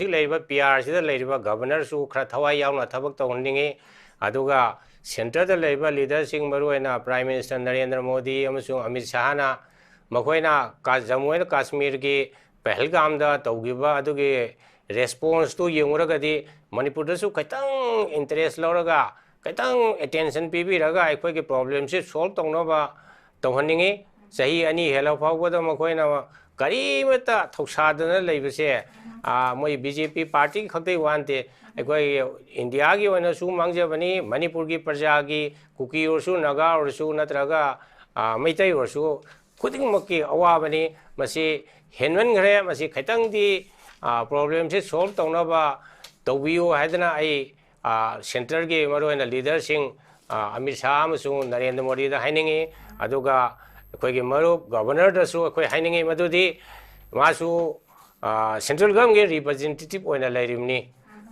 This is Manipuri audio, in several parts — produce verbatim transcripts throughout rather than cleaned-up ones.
ꯍꯧꯖꯤꯛ ꯂꯩꯔꯤꯕ ꯄꯤ ꯑꯥꯔꯁꯤꯗ ꯂꯩꯔꯤꯕ ꯒꯕꯔꯅꯔꯁꯨ ꯈꯔ ꯊꯋꯥꯏ ꯌꯥꯎꯅ ꯊꯕꯛ ꯇꯧꯍꯟꯅꯤꯡꯉꯤ꯫ ꯑꯗꯨꯒ ꯁꯦꯟꯇꯔꯗ ꯂꯩꯔꯤꯕ ꯂꯤꯗꯔꯁꯤꯡ, ꯃꯔꯨꯑꯣꯏꯅ ꯄ꯭ꯔꯥꯏꯝ ꯃꯤꯅꯤꯁꯇꯔ ꯅꯔꯦꯟꯗ꯭ꯔ ꯃꯣꯗꯤ ꯑꯃꯁꯨꯡ ꯑꯃꯤꯠ ꯁꯍꯥꯅ ꯃꯈꯣꯏꯅ ꯀꯥ-, ꯖꯝꯃꯨ ꯑꯦꯟ ꯀꯥꯁꯃꯤꯔꯒꯤ ꯄꯍꯜꯒꯥꯝꯗ ꯇꯧꯈꯤꯕ ꯑꯗꯨꯒꯤ ꯔꯦꯁꯄꯣꯟꯁꯇꯨ ꯌꯦꯡꯉꯨꯔꯒꯗꯤ ꯃꯅꯤꯄꯨꯔꯗꯁꯨ ꯈꯤꯇꯪ ꯏꯟꯇꯔꯦꯁ ꯂꯧꯔꯒ ꯈꯤꯇꯪ ꯑꯦꯇꯦꯟꯁꯟ ꯄꯤꯕꯤꯔꯒ ꯑꯩꯈꯣꯏꯒꯤ ꯄ꯭ꯔꯣꯕ꯭ꯂꯦꯝꯁꯤ ꯁꯣꯜꯕ ꯇꯧꯅꯕ ꯇꯧꯍꯟꯅꯤꯡꯉꯤ꯫ ꯆꯍꯤ ꯑꯅꯤ ꯍꯦꯜꯂ ꯐꯥꯎꯕꯗ ꯃꯈꯣꯏꯅ ꯀꯔꯤꯃꯠꯇ ꯊꯧꯁꯥꯗꯅ ꯂꯩꯕꯁꯦ, ꯑꯥ, ꯃꯣꯏ ꯕꯤ ꯖꯦ ꯄꯤ ꯄꯥꯔꯇꯤ ꯈꯛꯇꯒꯤ ꯋꯥ ꯅꯠꯇꯦ, ꯑꯩꯈꯣꯏ ꯏꯟꯗꯤꯌꯥꯒꯤ ꯑꯣꯏꯅꯁꯨ ꯃꯥꯡꯖꯕꯅꯤ, ꯃꯅꯤꯄꯨꯔꯒꯤ ꯄ꯭ꯔꯖꯥꯒꯤ, ꯀꯨꯀꯤ ꯑꯣꯏꯔꯁꯨ, ꯅꯥꯒꯥ ꯑꯣꯏꯔꯁꯨ, ꯅꯠꯇ꯭ꯔꯒ, ꯑꯥ, ꯃꯩꯇꯩ ꯑꯣꯏꯔꯁꯨ, ꯈꯨꯗꯤꯡꯃꯛꯀꯤ ꯑꯋꯥꯕꯅꯤ꯫ ꯃꯁꯤ ꯍꯦꯟꯃꯟꯈ꯭ꯔꯦ꯫ ꯃꯁꯤ ꯈꯤꯇꯪꯗꯤ, ꯑꯥ, ꯄ꯭ꯔꯣꯕ꯭ꯂꯦꯝꯁꯤ ꯁꯣꯜꯕ ꯇꯧꯅꯕ ꯇꯧꯕꯤꯌꯨ ꯍꯥꯏꯗꯅ ꯑꯩ, ꯑꯥ, ꯁꯦꯟꯇꯔꯒꯤ ꯃꯔꯨꯑꯣꯏꯅ ꯂꯤꯗꯔꯁꯤꯡ, ꯑꯥ, ꯑꯃꯤꯠ ꯁꯥꯍ ꯑꯃꯁꯨꯡ ꯅꯔꯦꯟꯗ꯭ꯔ ꯃꯣꯗꯤꯗ ꯍꯥꯏꯅꯤꯡꯉꯤ꯫ ꯑꯗꯨꯒ ꯑꯩꯈꯣꯏꯒꯤ ꯃꯔꯨꯞ ꯒꯕꯔꯅꯔꯗꯁꯨ ꯑꯩꯈꯣꯏ ꯍꯥꯏꯅꯤꯡꯉꯤ, ꯃꯗꯨꯗꯤ ꯃꯥꯁꯨ, ꯑꯥ, ꯁꯦꯟꯇ꯭ꯔꯦꯜ ꯒꯚꯔꯟꯃꯦꯟꯒꯤ ꯔꯤꯄ꯭ꯔꯖꯦꯟꯇꯦꯇꯤꯚ ꯑꯣꯏꯅ ꯂꯩꯔꯤꯕꯅꯤ꯫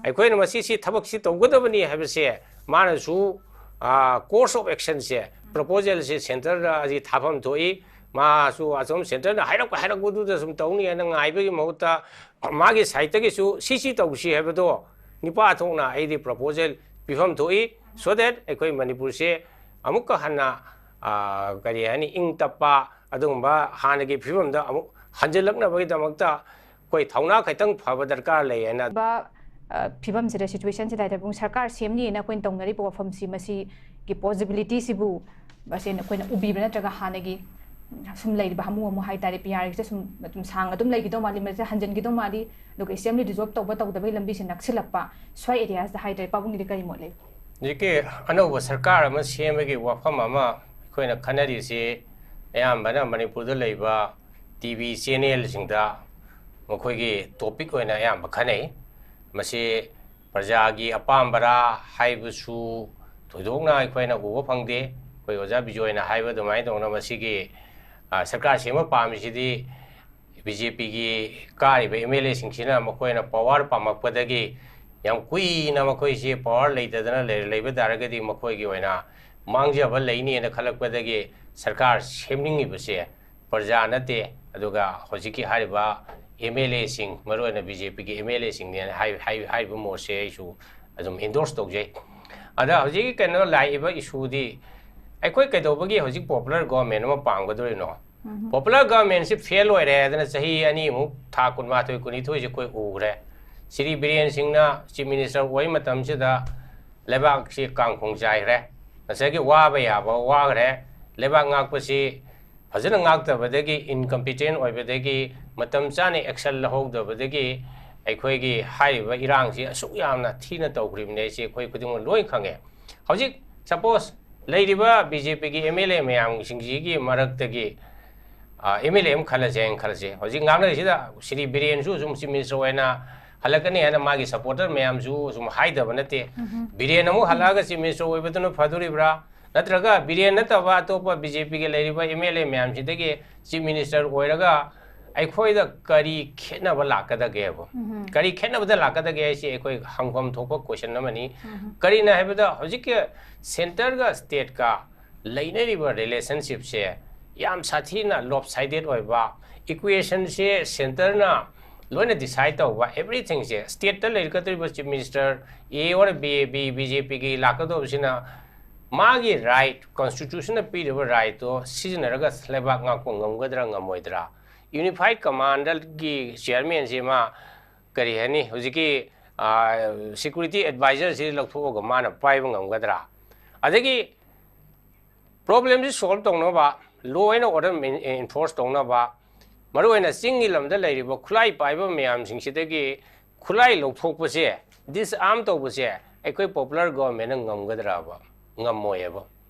ꯑꯩꯈꯣꯏꯅ ꯃꯁꯤꯁꯤ ꯊꯕꯛꯁꯤ ꯇꯧꯒꯗꯕꯅꯤ ꯍꯥꯏꯕꯁꯦ ꯃꯥꯅꯁꯨ, ꯑꯥ, ꯀꯣꯔꯁ ꯑꯣꯐ ꯑꯦꯛꯁꯟꯁꯦ, ꯄ꯭ꯔꯄꯣꯖꯦꯜꯁꯦ ꯁꯦꯟꯇꯔꯗ ꯑꯁꯤ ꯊꯥꯐꯝ ꯊꯣꯛꯏ꯫ ꯃꯥꯁꯨ ꯑꯁꯨꯝ ꯁꯦꯟꯇꯔꯅ ꯍꯥꯏꯔꯛꯄ ꯍꯥꯏꯔꯛꯄꯗꯨꯗ ꯁꯨꯝ ꯇꯧꯅꯤ ꯍꯥꯏꯅ ꯉꯥꯏꯕꯒꯤ ꯃꯍꯨꯠꯇ ꯃꯥꯒꯤ ꯁꯥꯏꯠꯇꯒꯤꯁꯨ ꯁꯤ ꯁꯤ ꯇꯧꯁꯤ ꯍꯥꯏꯕꯗꯣ ꯅꯤꯄꯥ ꯊꯣꯛꯅ ꯑꯩꯗꯤ ꯄ꯭ꯔꯄꯣꯖꯦꯜ ꯄꯤꯐꯝ ꯊꯣꯛꯏ, so that ꯑꯩꯈꯣꯏ ꯃꯅꯤꯄꯨꯔꯁꯦ ꯑꯃꯨꯛꯀ ꯍꯟꯅ, ꯑꯥ, ꯀꯔꯤ ꯍꯥꯏꯅꯤ, ꯏꯪ ꯇꯞꯄ ꯑꯗꯨꯒꯨꯝꯕ ꯍꯥꯟꯅꯒꯤ ꯐꯤꯕꯝꯗ ꯑꯃꯨꯛ ꯍꯟꯖꯤꯜꯂꯛꯅꯕꯒꯤꯗꯃꯛꯇ ꯑꯩꯈꯣꯏ ꯊꯧꯅꯥ ꯈꯤꯇꯪ ꯐꯕ ꯗꯔꯀꯥꯔ ꯂꯩ ꯍꯥꯏꯅ꯫ ꯕ, ꯑ, ꯐꯤꯕꯝꯁꯤꯗ, ꯁꯤꯆꯨꯋꯦꯁꯟꯁꯤꯗ ꯍꯥꯏꯇꯥꯔꯦ, ꯄꯨꯡ ꯁꯔꯀꯥꯔ ꯁꯦꯝꯅꯤꯅ ꯑꯩꯈꯣꯏꯅ ꯇꯧꯅꯔꯤꯕ ꯋꯥꯐꯝꯁꯤ, ꯃꯁꯤꯒꯤ ꯄꯣꯁꯤꯕꯤꯂꯤꯇꯤꯁꯤꯕꯨ ꯃꯁꯤ ꯑꯩꯈꯣꯏꯅ ꯎꯕꯤꯕ꯭ꯔꯥ, ꯅꯠꯇ꯭ꯔꯒ ꯍꯥꯟꯅꯒꯤ ꯁꯨꯝ ꯂꯩꯔꯤꯕ ꯍꯥꯃꯨ ꯍꯥꯃꯨ ꯍꯥꯏꯇꯥꯔꯦ, ꯄꯤ ꯑꯥꯔꯒꯤꯁꯦ ꯁꯨꯝ ꯃꯇꯝ ꯁꯥꯡꯅ ꯑꯗꯨꯝ ꯂꯩꯈꯤꯗꯧ ꯃꯥꯜꯂꯤ, ꯃꯁꯤ ꯍꯟꯖꯤꯟꯈꯤꯗꯧ ꯃꯥꯜꯂꯤ, ꯑꯗꯨꯒ ꯑꯦꯁꯦꯝꯕ꯭ꯂꯤ ꯗꯤꯖꯣꯜꯕ ꯇꯧꯕ ꯇꯧꯗꯕꯒꯤ ꯂꯝꯕꯤꯁꯦ ꯅꯛꯁꯤꯜꯂꯛꯄ, ꯁ꯭ꯋꯥꯏ ꯑꯦꯔꯤꯌꯥꯁꯤꯗ ꯍꯥꯏꯇꯥꯔꯦ, ꯄꯥꯕꯨꯡꯒꯤꯗꯤ ꯀꯔꯤ ꯃꯣꯠ ꯂꯩ? ꯍꯧꯖꯤꯛꯀꯤ ꯑꯅꯧꯕ ꯁꯔꯀꯥꯔ ꯑꯃ ꯁꯦꯝꯕꯒꯤ ꯋꯥꯐꯝ ꯑꯃ ꯑꯩꯈꯣꯏꯅ ꯈꯟꯅꯔꯤꯁꯤ ꯑꯌꯥꯝꯕꯅ ꯃꯅꯤꯄꯨꯔꯗ ꯂꯩꯕ ꯇꯤ ꯚꯤ ꯆꯦꯅꯦꯜꯁꯤꯡꯗ ꯃꯈꯣꯏꯒꯤ ꯇꯣꯄꯤꯛ ꯑꯣꯏꯅ ꯑꯌꯥꯝꯕ ꯈꯟꯅꯩ꯫ ꯃꯁꯤ ꯄ꯭ꯔꯖꯥꯒꯤ ꯑꯄꯥꯝꯕꯔꯥ ꯍꯥꯏꯕꯁꯨ ꯊꯣꯏꯗꯣꯛꯅ ꯑꯩꯈꯣꯏꯅ ꯎꯕ ꯐꯪꯗꯦ꯫ ꯑꯩꯈꯣꯏ ꯑꯣꯖꯥ ꯕꯤꯖꯣꯏꯅ ꯍꯥꯏꯕ ꯑꯗꯨꯃꯥꯏꯅ ꯇꯧꯅ ꯃꯁꯤꯒꯤ, ꯑ, ꯁꯔꯀꯥꯔ ꯁꯦꯝꯕ ꯄꯥꯝꯃꯤꯁꯤꯗꯤ ꯕꯤ ꯖꯦ ꯄꯤꯒꯤ ꯀꯥꯔꯤꯕ ꯑꯦꯝ ꯑꯦꯜ ꯑꯦꯁꯤꯡꯁꯤꯅ ꯃꯈꯣꯏꯅ ꯄꯋꯥꯔ ꯄꯥꯝꯃꯛꯄꯗꯒꯤ ꯌꯥꯝ ꯀꯨꯏꯅ ꯃꯈꯣꯏꯁꯦ ꯄꯋꯥꯔ ꯂꯩꯇꯗꯅ ꯂꯩꯔ-, ꯂꯩꯕ ꯇꯥꯔꯒꯗꯤ ꯃꯈꯣꯏꯒꯤ ꯑꯣꯏꯅ ꯃꯥꯡꯖꯕ ꯂꯩꯅꯤꯅ ꯈꯜꯂꯛꯄꯗꯒꯤ ꯁꯔꯀꯥꯔ ꯁꯦꯝꯅꯤꯡꯉꯤꯕꯁꯦ ꯄ꯭ꯔꯖꯥ ꯅꯠꯇꯦ꯫ ꯑꯗꯨꯒ ꯍꯧꯖꯤꯛꯀꯤ ꯍꯥꯏꯔꯤꯕ ꯑꯦꯝ ꯑꯦꯜ ꯑꯦꯁꯤꯡ, ꯃꯔꯨꯑꯣꯏꯅ ꯕꯤ ꯖꯦ ꯄꯤꯒꯤ ꯑꯦꯝ ꯑꯦꯜ ꯑꯦꯁꯤꯡꯅꯦꯅ ꯍꯥꯏ-, ꯍꯥꯏ-, ꯍꯥꯏꯔꯤꯕ ꯃꯣꯠꯁꯦ ꯑꯩꯁꯨ ꯑꯗꯨꯝ endorse ꯇꯧꯖꯩ꯫ ꯑꯗ ꯍꯧꯖꯤꯛꯀꯤ ꯀꯩꯅꯣ ꯂꯥꯛꯏꯕ issueꯗꯤ ꯑꯩꯈꯣꯏ ꯀꯩꯗꯧꯕꯒꯤ ꯍꯧꯖꯤꯛ popular government ꯑꯃ ꯄꯥꯝꯒꯗꯣꯔꯤꯅꯣ? Popular governmentꯁꯤ fail ꯑꯣꯏꯔꯦ ꯍꯥꯏꯗꯅ ꯆꯍꯤ ꯑꯅꯤꯃꯨꯛ, ꯊꯥ ꯀꯨꯟꯃꯥꯊꯣꯏ, ꯀꯨꯟꯅꯤꯊꯣꯏꯁꯦ ꯑꯩꯈꯣꯏ ꯎꯈ꯭ꯔꯦ꯫ ꯁ꯭ꯔꯤ ꯕꯤꯔꯦꯟ ꯁꯤꯡꯅ chief minister ꯑꯣꯏ ꯃꯇꯝꯁꯤꯗ ꯂꯩꯕꯥꯛꯁꯤ ꯀꯥꯡꯈꯣꯡ ꯆꯥꯏꯈ꯭ꯔꯦ꯫ ꯉꯁꯥꯏꯒꯤ ꯋꯥꯕ ꯌꯥꯕ ꯋꯥꯈ꯭ꯔꯦ꯫ ꯂꯩꯕꯥꯛ ꯉꯥꯛꯄꯁꯤ ꯐꯖꯅ ꯉꯥꯛꯇꯕꯗꯒꯤ, incompetent ꯑꯣꯏꯕꯗꯒꯤ, ꯃꯇꯝ ꯆꯥꯅ action ꯂꯧꯍꯧꯗꯕꯗꯒꯤ ꯑꯩꯈꯣꯏꯒꯤ ꯍꯥꯏꯔꯤꯕ ꯏꯔꯥꯡꯁꯤ ꯑꯁꯨꯛ ꯌꯥꯝꯅ ꯊꯤꯅ ꯇꯧꯈ꯭ꯔꯤꯕꯅꯦ꯫ ꯑꯩꯁꯦ ꯑꯩꯈꯣꯏ ꯈꯨꯗꯤꯡꯃꯛ ꯂꯣꯏ ꯈꯪꯉꯦ꯫ ꯍꯧꯖꯤꯛ suppose ꯂꯩꯔꯤꯕ ꯕꯤ ꯖꯦ ꯄꯤꯒꯤ ꯑꯦꯝ ꯑꯦꯜ ꯑꯦ ꯃꯌꯥꯝꯁꯤꯡꯁꯤꯒꯤ ꯃꯔꯛꯇꯒꯤ, ꯑꯦꯝ ꯑꯦꯜ ꯑꯦ ꯑꯃ ꯈꯜꯂꯁꯦ ꯍꯥꯏꯅ ꯈꯜꯂꯁꯦ꯫ ꯍꯧꯖꯤꯛ ꯉꯥꯡꯅꯔꯤꯁꯤꯗ ꯁ꯭ꯔꯤ ꯕꯤꯔꯦꯟꯁꯨ ꯁꯨꯝ chief minister ꯑꯣꯏꯅ ꯍꯜꯂꯛꯀꯅꯤ ꯍꯥꯏꯅ ꯃꯥꯒꯤ supporter ꯃꯌꯥꯝꯁꯨ ꯁꯨꯝ ꯍꯥꯏꯗꯕ ꯅꯠꯇꯦ꯫ ꯕꯤꯔꯦꯟ ꯑꯃꯨꯛ ꯍꯜꯂꯛꯑꯒ chief minister ꯑꯣꯏꯕꯗꯨꯅ ꯐꯗꯣꯔꯤꯕ꯭ꯔꯥ? ꯅꯠꯇ꯭ꯔꯒ ꯕꯤꯔꯦꯟ ꯅꯠꯇꯕ ꯑꯇꯣꯞꯄ ꯕꯤ ꯖꯦ ꯄꯤꯒꯤ ꯂꯩꯔꯤꯕ ꯑꯦꯝ ꯑꯦꯜ ꯑꯦ ꯃꯌꯥꯝꯁꯤꯗꯒꯤ chief minister ꯑꯣꯏꯔꯒ ꯑꯩꯈꯣꯏꯗ ꯀꯔꯤ ꯈꯦꯠꯅꯕ ꯂꯥꯛꯀꯗꯒꯦꯕ? ꯀꯔꯤ ꯈꯦꯠꯅꯕꯗ ꯂꯥꯛꯀꯗꯒꯦ ꯍꯥꯏꯁꯤ ꯑꯩꯈꯣꯏ ꯍꯪꯐꯝ ꯊꯣꯛꯄ question ꯑꯃꯅꯤ꯫ ꯀꯔꯤꯅ ꯍꯥꯏꯕꯗ ꯍꯧꯖꯤꯛꯀꯤ centreꯒ stateꯀ ꯂꯩꯅꯔꯤꯕ relationshipꯁꯦ ꯌꯥꯝ ꯁꯥꯊꯤꯅ lopsided ꯑꯣꯏꯕ, equationꯁꯦ centreꯅ ꯂꯣꯏꯅ decide ꯇꯧꯕ, everythingꯁꯦ stateꯇ ꯂꯩꯔꯛꯀꯗꯧꯔꯤꯕ chief minister, A or B, B, B J Pꯒꯤ ꯂꯥꯛꯀꯗꯧꯕꯁꯤꯅ ꯃꯥꯒꯤ right, constitutionꯅ ꯄꯤꯔꯤꯕ rightꯇꯣ ꯁꯤꯖꯤꯟꯅꯔꯒ ꯂꯩꯕꯥꯛ ꯉꯥꯛꯄ ꯉꯝꯒꯗ꯭ꯔꯥ ꯉꯝꯃꯣꯏꯗ꯭ꯔꯥ? Unified commandꯒꯤ chairmanꯁꯤ ꯃꯥ ꯀꯔꯤ ꯍꯥꯏꯅꯤ, ꯍꯧꯖꯤꯛꯀꯤ, ꯑ, security advisorꯁꯤ ꯂꯧꯊꯣꯛꯑꯒ ꯃꯥꯅ ꯄꯥꯏꯕ ꯉꯝꯒꯗ꯭ꯔꯥ? ꯑꯗꯒꯤ problemꯁꯤ solve ꯇꯧꯅꯕ, law and order main-, enforce ꯇꯧꯅꯕ, ꯃꯔꯨꯑꯣꯏꯅ ꯆꯤꯡꯒꯤ ꯂꯝꯗ ꯂꯩꯔꯤꯕ ꯈꯨꯠꯂꯥꯏ ꯄꯥꯏꯕ ꯃꯌꯥꯝꯁꯤꯡꯁꯤꯗꯒꯤ ꯈꯨꯠꯂꯥꯏ ꯂꯧꯊꯣꯛꯄꯁꯦ, disarm ꯇꯧꯕꯁꯦ ꯑꯩꯈꯣꯏ popular governmentꯅ ꯉꯝꯒꯗ꯭ꯔꯕ? ꯉꯝꯃꯣꯏꯑꯕ꯫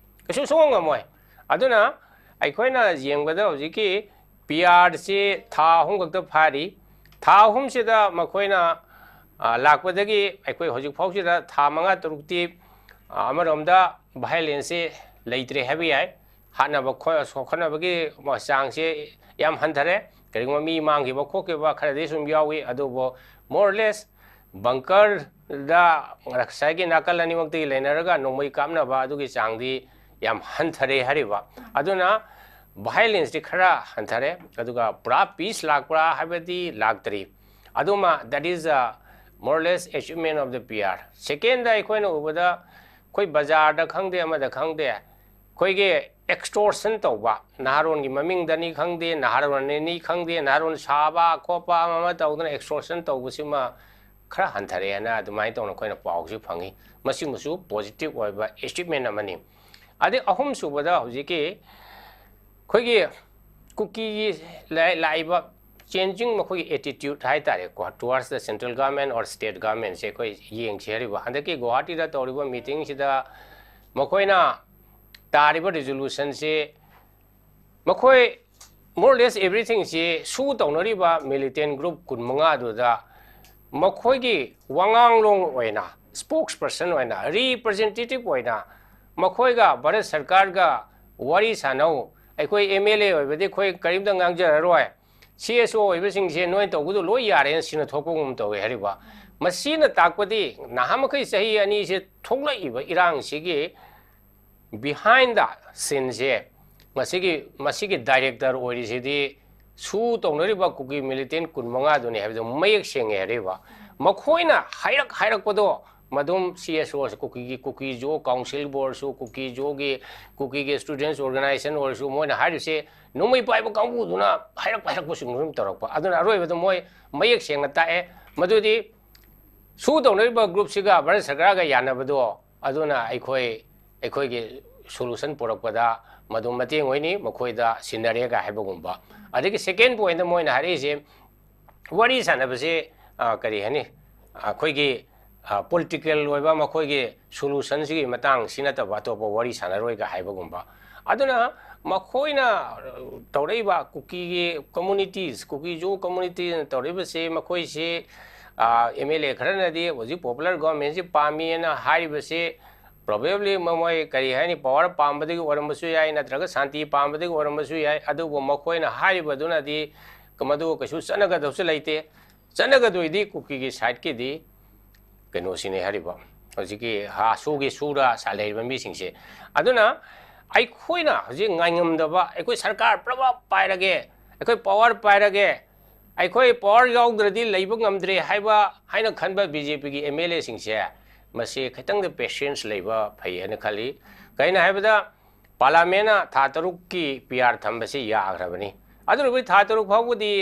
ꯀꯩꯁꯨ ꯁꯨꯡꯉꯝ ꯉꯝꯃꯣꯏ꯫ ꯑꯗꯨꯅ ꯑꯩꯈꯣꯏꯅ ꯌꯦꯡꯕꯗ ꯍꯧꯖꯤꯛꯀꯤ P Rꯁꯤ ꯊꯥ ꯑꯍꯨꯝ ꯈꯛꯇ ꯐꯥꯔꯤ꯫ ꯊꯥ ꯑꯍꯨꯝꯁꯤꯗ ꯃꯈꯣꯏꯅ, ꯑ, ꯂꯥꯛꯄꯗꯒꯤ ꯑꯩꯈꯣꯏ ꯍꯧꯖꯤꯛ ꯐꯥꯎꯁꯤꯗ ꯊꯥ ꯃꯉꯥ ꯇꯔꯨꯛꯇꯤ, ꯑ, ꯑꯃꯔꯣꯝꯗ violenceꯁꯤ ꯂꯩꯇ꯭ꯔꯦ ꯍꯥꯏꯕ ꯌꯥꯏ꯫ ꯍꯥꯠꯅꯕ ꯈꯣ-, ꯁꯣꯛꯍꯟꯅꯕꯒꯤ ꯆꯥꯡꯁꯦ ꯌꯥꯝ ꯍꯟꯊꯔꯦ꯫ ꯀꯔꯤꯒꯨꯝꯕ ꯃꯤ ꯃꯥꯡꯈꯤꯕ ꯈꯣꯠꯈꯤꯕ ꯈꯔꯗꯤ ꯁꯨꯝ ꯌꯥꯎꯏ, ꯑꯗꯨꯕꯨ more or less bunkerꯗ ꯉꯁꯥꯏꯒꯤ ꯅꯥꯀꯜ ꯑꯅꯤꯃꯛꯇꯒꯤ ꯂꯩꯅꯔꯒ ꯅꯣꯡꯃꯩ ꯀꯥꯞꯅꯕ ꯑꯗꯨꯒꯤ ꯆꯥꯡꯗꯤ ꯌꯥꯝ ꯍꯟꯊꯔꯦ ꯍꯥꯏꯔꯤꯕ꯫ ꯑꯗꯨꯅ ꯚꯥꯏꯑꯣꯂꯦꯟꯁꯇꯤ ꯈꯔ ꯍꯟꯊꯔꯦ, ꯑꯗꯨꯒ ꯄꯨꯔꯥ ꯄꯤꯁ ꯂꯥꯛꯄ꯭ꯔꯥ ꯍꯥꯏꯕꯗꯤ ꯂꯥꯛꯇ꯭ꯔꯤ꯫ ꯑꯗꯨꯃ, that is a more or less achievement of the P R꯫ Second ꯑꯩꯈꯣꯏꯅ ꯎꯕꯗ, ꯑꯩꯈꯣꯏ ꯕꯖꯥꯔꯗ ꯈꯪꯗꯦ, ꯑꯃꯗ ꯈꯪꯗꯦ, ꯑꯩꯈꯣꯏꯒꯤ ꯑꯦꯛꯁꯇꯣꯔꯁꯟ ꯇꯧꯕ, ꯅꯍꯥꯔꯣꯟꯒꯤ ꯃꯃꯤꯡꯗꯅꯤ ꯈꯪꯗꯦ, ꯅꯍꯥꯔꯣꯟꯅꯅꯤ ꯈꯪꯗꯦ, ꯅꯍꯥꯔꯣꯟ ꯁꯥꯕ ꯈꯣꯠꯄ ꯑꯃ ꯑꯃ ꯇꯧꯗꯅ ꯑꯦꯛꯁꯇꯣꯔꯁꯟ ꯇꯧꯕꯁꯤꯃ ꯈꯔ ꯍꯟꯊꯔꯛꯑꯦꯅ ꯑꯗꯨꯃꯥꯏꯅ ꯇꯧꯅ ꯑꯩꯈꯣꯏꯅ ꯄꯥꯎꯁꯤ ꯐꯪꯉꯤ꯫ ꯃꯁꯤꯃꯁꯨ ꯄꯣꯖꯤꯇꯤꯚ ꯑꯣꯏꯕ ꯑꯦꯆꯤꯞꯃꯦꯟ ꯑꯃꯅꯤ꯫ ꯑꯗꯩ ꯑꯍꯨꯝꯁꯨꯕꯗ ꯍꯧꯖꯤꯛꯀꯤ ꯑꯩꯈꯣꯏꯒꯤ ꯀꯨꯀꯤꯒꯤ ꯂꯥꯏ-, ꯂꯥꯛꯏꯕ ꯆꯦꯟꯖꯤꯡ ꯃꯈꯣꯏꯒꯤ ꯑꯦꯇꯤꯇ꯭ꯌꯨꯠ ꯍꯥꯏ ꯇꯥꯔꯦꯀꯣ, towards the central government or state governmentꯁꯦ ꯑꯩꯈꯣꯏ ꯌꯦꯡꯁꯤ ꯍꯥꯏꯔꯤꯕ꯫ ꯍꯟꯗꯛꯀꯤ ꯒꯨꯋꯥꯍꯥꯇꯤꯗ ꯇꯧꯔꯤꯕ ꯃꯤꯇꯤꯡꯁꯤꯗ ꯃꯈꯣꯏꯅ ꯇꯥꯔꯤꯕ ꯔꯤꯖꯣꯂꯨꯁꯟꯁꯤ, ꯃꯈꯣꯏ more or less everythingꯁꯤ ꯁꯨ ꯇꯧꯅꯔꯤꯕ ꯃꯤꯂꯤꯇꯦꯟ ꯒ꯭ꯔꯨꯞ ꯀꯨꯟꯃꯉꯥꯗꯨꯗ ꯃꯈꯣꯏꯒꯤ ꯋꯥꯉꯥꯡꯂꯣꯡ ꯑꯣꯏꯅ, ꯁ꯭ꯄꯣꯛꯁ ꯄꯔꯁꯟ ꯑꯣꯏꯅ, ꯔꯤꯄ꯭ꯔꯖꯦꯟꯇꯦꯇꯤꯚ ꯑꯣꯏꯅ ꯃꯈꯣꯏꯒ ꯚꯥꯔꯠ ꯁꯔꯀꯥꯔꯒ ꯋꯥꯔꯤ ꯁꯥꯟꯅꯧ, ꯑꯩꯈꯣꯏ ꯑꯦꯝ ꯑꯦꯜ ꯑꯦ ꯑꯣꯏꯕꯗꯤ ꯑꯩꯈꯣꯏ ꯀꯔꯤꯝꯇ ꯉꯥꯡꯖꯔꯔꯣꯏ, ꯁꯤ ꯑꯦꯁ ꯑꯣ ꯑꯣꯏꯕꯁꯤꯡꯁꯦ ꯅꯣꯏ ꯇꯧꯕꯗꯣ ꯂꯣꯏ ꯌꯥꯔꯦꯅ ꯁꯤꯅ ꯊꯣꯛꯄꯒꯨꯝ ꯇꯧꯋꯦ ꯍꯥꯏꯔꯤꯕ꯫ ꯃꯁꯤꯅ ꯇꯥꯛꯄꯗꯤ ꯅꯍꯥꯟ ꯃꯈꯩ ꯆꯍꯤ ꯑꯅꯤꯁꯦ ꯊꯣꯛꯂꯛꯏꯕ ꯏꯔꯥꯡꯁꯤꯒꯤ behind the sceneꯁꯦ ꯃꯁꯤꯒꯤ, ꯃꯁꯤꯒꯤ ꯗꯥꯏꯔꯦꯛꯇꯔ ꯑꯣꯏꯔꯤꯁꯤꯗꯤ ꯁꯨ ꯇꯧꯅꯔꯤꯕ ꯀꯨꯀꯤ ꯃꯤꯂꯤꯇꯦꯟ ꯀꯨꯟꯃꯉꯥꯗꯨꯅꯤ ꯍꯥꯏꯕꯗꯨ ꯃꯌꯦꯛ ꯁꯦꯡꯉꯦ ꯍꯥꯏꯔꯤꯕ꯫ ꯃꯈꯣꯏꯅ ꯍꯥꯏꯔꯛ ꯍꯥꯏꯔꯛꯄꯗꯣ ꯃꯗꯨꯝ ꯁꯤ ꯑꯦꯁ ꯑꯣ, ꯀꯨꯀꯤꯒꯤ, ꯀꯨꯀꯤ ꯖꯣ ꯀꯥꯎꯟꯁꯤꯜꯕꯨ ꯑꯣꯏꯔꯁꯨ, ꯀꯨꯀꯤ ꯖꯣꯒꯤ, ꯀꯨꯀꯤꯒꯤ ꯁ꯭ꯇꯨꯗꯦꯟꯠꯁ ꯑꯣꯔꯒꯅꯥꯏꯖꯦꯁꯟ ꯑꯣꯏꯔꯁꯨ, ꯃꯣꯏꯅ ꯍꯥꯏꯔꯤꯁꯦ ꯅꯣꯡꯃꯩ ꯄꯥꯏꯕ ꯀꯥꯡꯕꯨꯗꯨꯅ ꯍꯥꯏꯔꯛꯄ ꯍꯥꯏꯔꯛꯄꯁꯤꯡꯗꯨ ꯑꯗꯨꯝ ꯇꯧꯔꯛꯄ꯫ ꯑꯗꯨꯅ ꯑꯔꯣꯏꯕꯗ ꯃꯣꯏ ꯃꯌꯦꯛ ꯁꯦꯡꯅ ꯇꯥꯛꯑꯦ ꯃꯗꯨꯗꯤ ꯁꯨ ꯇꯧꯅꯔꯤꯕ ꯒ꯭ꯔꯨꯞꯁꯤꯒ ꯚꯥꯔꯠ ꯁꯔꯀꯥꯔꯒ ꯌꯥꯅꯕꯗꯣ, ꯑꯗꯨꯅ ꯑꯩꯈꯣꯏ, ꯑꯩꯈꯣꯏꯒꯤ ꯁꯣꯂꯨꯁꯟ ꯄꯨꯔꯛꯄꯗ ꯃꯗꯨ ꯃꯇꯦꯡ ꯑꯣꯏꯅꯤ, ꯃꯈꯣꯏꯗ ꯁꯤꯟꯅꯔꯦꯒ ꯍꯥꯏꯕꯒꯨꯝꯕ꯫ ꯑꯗꯒꯤ ꯁꯦꯀꯦꯟ ꯄꯣꯏꯟꯗ ꯃꯣꯏꯅ ꯍꯥꯏꯔꯛꯏꯁꯦ, ꯋꯥꯔꯤ ꯁꯥꯟꯅꯕꯁꯦ, ꯑ, ꯀꯔꯤ ꯍꯥꯏꯅꯤ, ꯑꯩꯈꯣꯏꯒꯤ, ꯑ, ꯄꯣꯂꯤꯇꯤꯀꯦꯜ ꯑꯣꯏꯕ ꯃꯈꯣꯏꯒꯤ ꯁꯣꯂꯨꯁꯟꯁꯤꯒꯤ ꯃꯇꯥꯡꯁꯤ ꯅꯠꯇꯕ ꯑꯇꯣꯞꯄ ꯋꯥꯔꯤ ꯁꯥꯟꯅꯔꯣꯏꯒ ꯍꯥꯏꯕꯒꯨꯝꯕ꯫ ꯑꯗꯨꯅ ꯃꯈꯣꯏꯅ, ꯑ, ꯇꯧꯔꯛꯏꯕ ꯀꯨꯀꯤꯒꯤ ꯀꯝꯃꯨꯅꯤꯇꯤꯁ, ꯀꯨꯀꯤ ꯖꯣ ꯀꯝꯃꯨꯅꯤꯇꯤꯅ ꯇꯧꯔꯛꯏꯕꯁꯤ, ꯃꯈꯣꯏꯁꯤ, ꯑ, ꯑꯦꯝ ꯑꯦꯜ ꯑꯦ ꯈꯔꯅꯗꯤ ꯍꯧꯖꯤꯛ ꯄꯣꯄꯨꯂꯔ ꯒꯣꯚꯔꯟꯃꯦꯟꯁꯤ ꯄꯥꯝꯃꯤꯅ ꯍꯥꯏꯔꯤꯕꯁꯤ, ꯄ꯭ꯔꯣꯕꯦꯕ꯭ꯂꯤ ꯃꯣꯏ ꯀꯔꯤ ꯍꯥꯏꯅꯤ, ꯄꯋꯥꯔ ꯄꯥꯝꯕꯗꯒꯤ ꯑꯣꯏꯔꯝꯕꯁꯨ ꯌꯥꯏ, ꯅꯠꯇ꯭ꯔꯒ ꯁꯥꯟꯇꯤ ꯄꯥꯝꯕꯗꯒꯤ ꯑꯣꯏꯔꯝꯕꯁꯨ ꯌꯥꯏ꯫ ꯑꯗꯨꯕꯨ ꯃꯈꯣꯏꯅ ꯍꯥꯏꯔꯤꯕꯗꯨꯅꯗꯤ ꯃꯗꯨ ꯀꯩꯁꯨ ꯆꯠꯅꯒꯗꯕꯁꯨ ꯂꯩꯇꯦ꯫ ꯆꯠꯅꯒꯗꯣꯏꯗꯤ ꯀꯨꯀꯤꯒꯤ ꯁꯥꯏꯠꯀꯤꯗꯤ ꯀꯩꯅꯣꯁꯤꯅꯦ ꯍꯥꯏꯔꯤꯕ, ꯍꯧꯖꯤꯛꯀꯤ ꯍꯥ ꯁꯨꯒꯤ ꯁꯨꯔ ꯁꯥ ꯂꯩꯔꯤꯕ ꯃꯤꯁꯤꯡꯁꯦ꯫ ꯑꯗꯨꯅ ꯑꯩꯈꯣꯏꯅ ꯍꯧꯖꯤꯛ ꯉꯥꯏꯉꯝꯗꯕ, ꯑꯩꯈꯣꯏ ꯁꯔꯀꯥꯔ ꯄꯨꯔꯥ ꯄꯥꯏꯔꯒꯦ, ꯑꯩꯈꯣꯏ ꯄꯋꯥꯔ ꯄꯥꯏꯔꯒꯦ, ꯑꯩꯈꯣꯏ ꯄꯋꯥꯔ ꯌꯥꯎꯗ꯭ꯔꯗꯤ ꯂꯩꯕ ꯉꯝꯗ꯭ꯔꯦ ꯍꯥꯏꯕ ꯍꯥꯏꯅ ꯈꯟꯕ ꯕꯤ ꯖꯦ ꯄꯤꯒꯤ ꯑꯦꯝ ꯑꯦꯜ ꯑꯦꯁꯤꯡꯁꯦ, ꯃꯁꯤ ꯈꯤꯇꯪꯗ ꯄꯦꯁꯦꯟꯁ ꯂꯩꯕ ꯐꯩ ꯍꯥꯏꯅ ꯈꯜꯂꯤ꯫ ꯀꯩꯅꯣ ꯍꯥꯏꯕꯗ, ꯄꯥꯔꯂꯥꯃꯦꯟꯅ ꯊꯥ ꯇꯔꯨꯛꯀꯤ ꯄꯤ ꯑꯥꯔ ꯊꯝꯕꯁꯤ ꯌꯥꯈ꯭ꯔꯕꯅꯤ꯫ ꯑꯗꯨ ꯑꯣꯏꯔꯕꯗꯤ ꯊꯥ ꯇꯔꯨꯛ ꯐꯥꯎꯕꯗꯤ,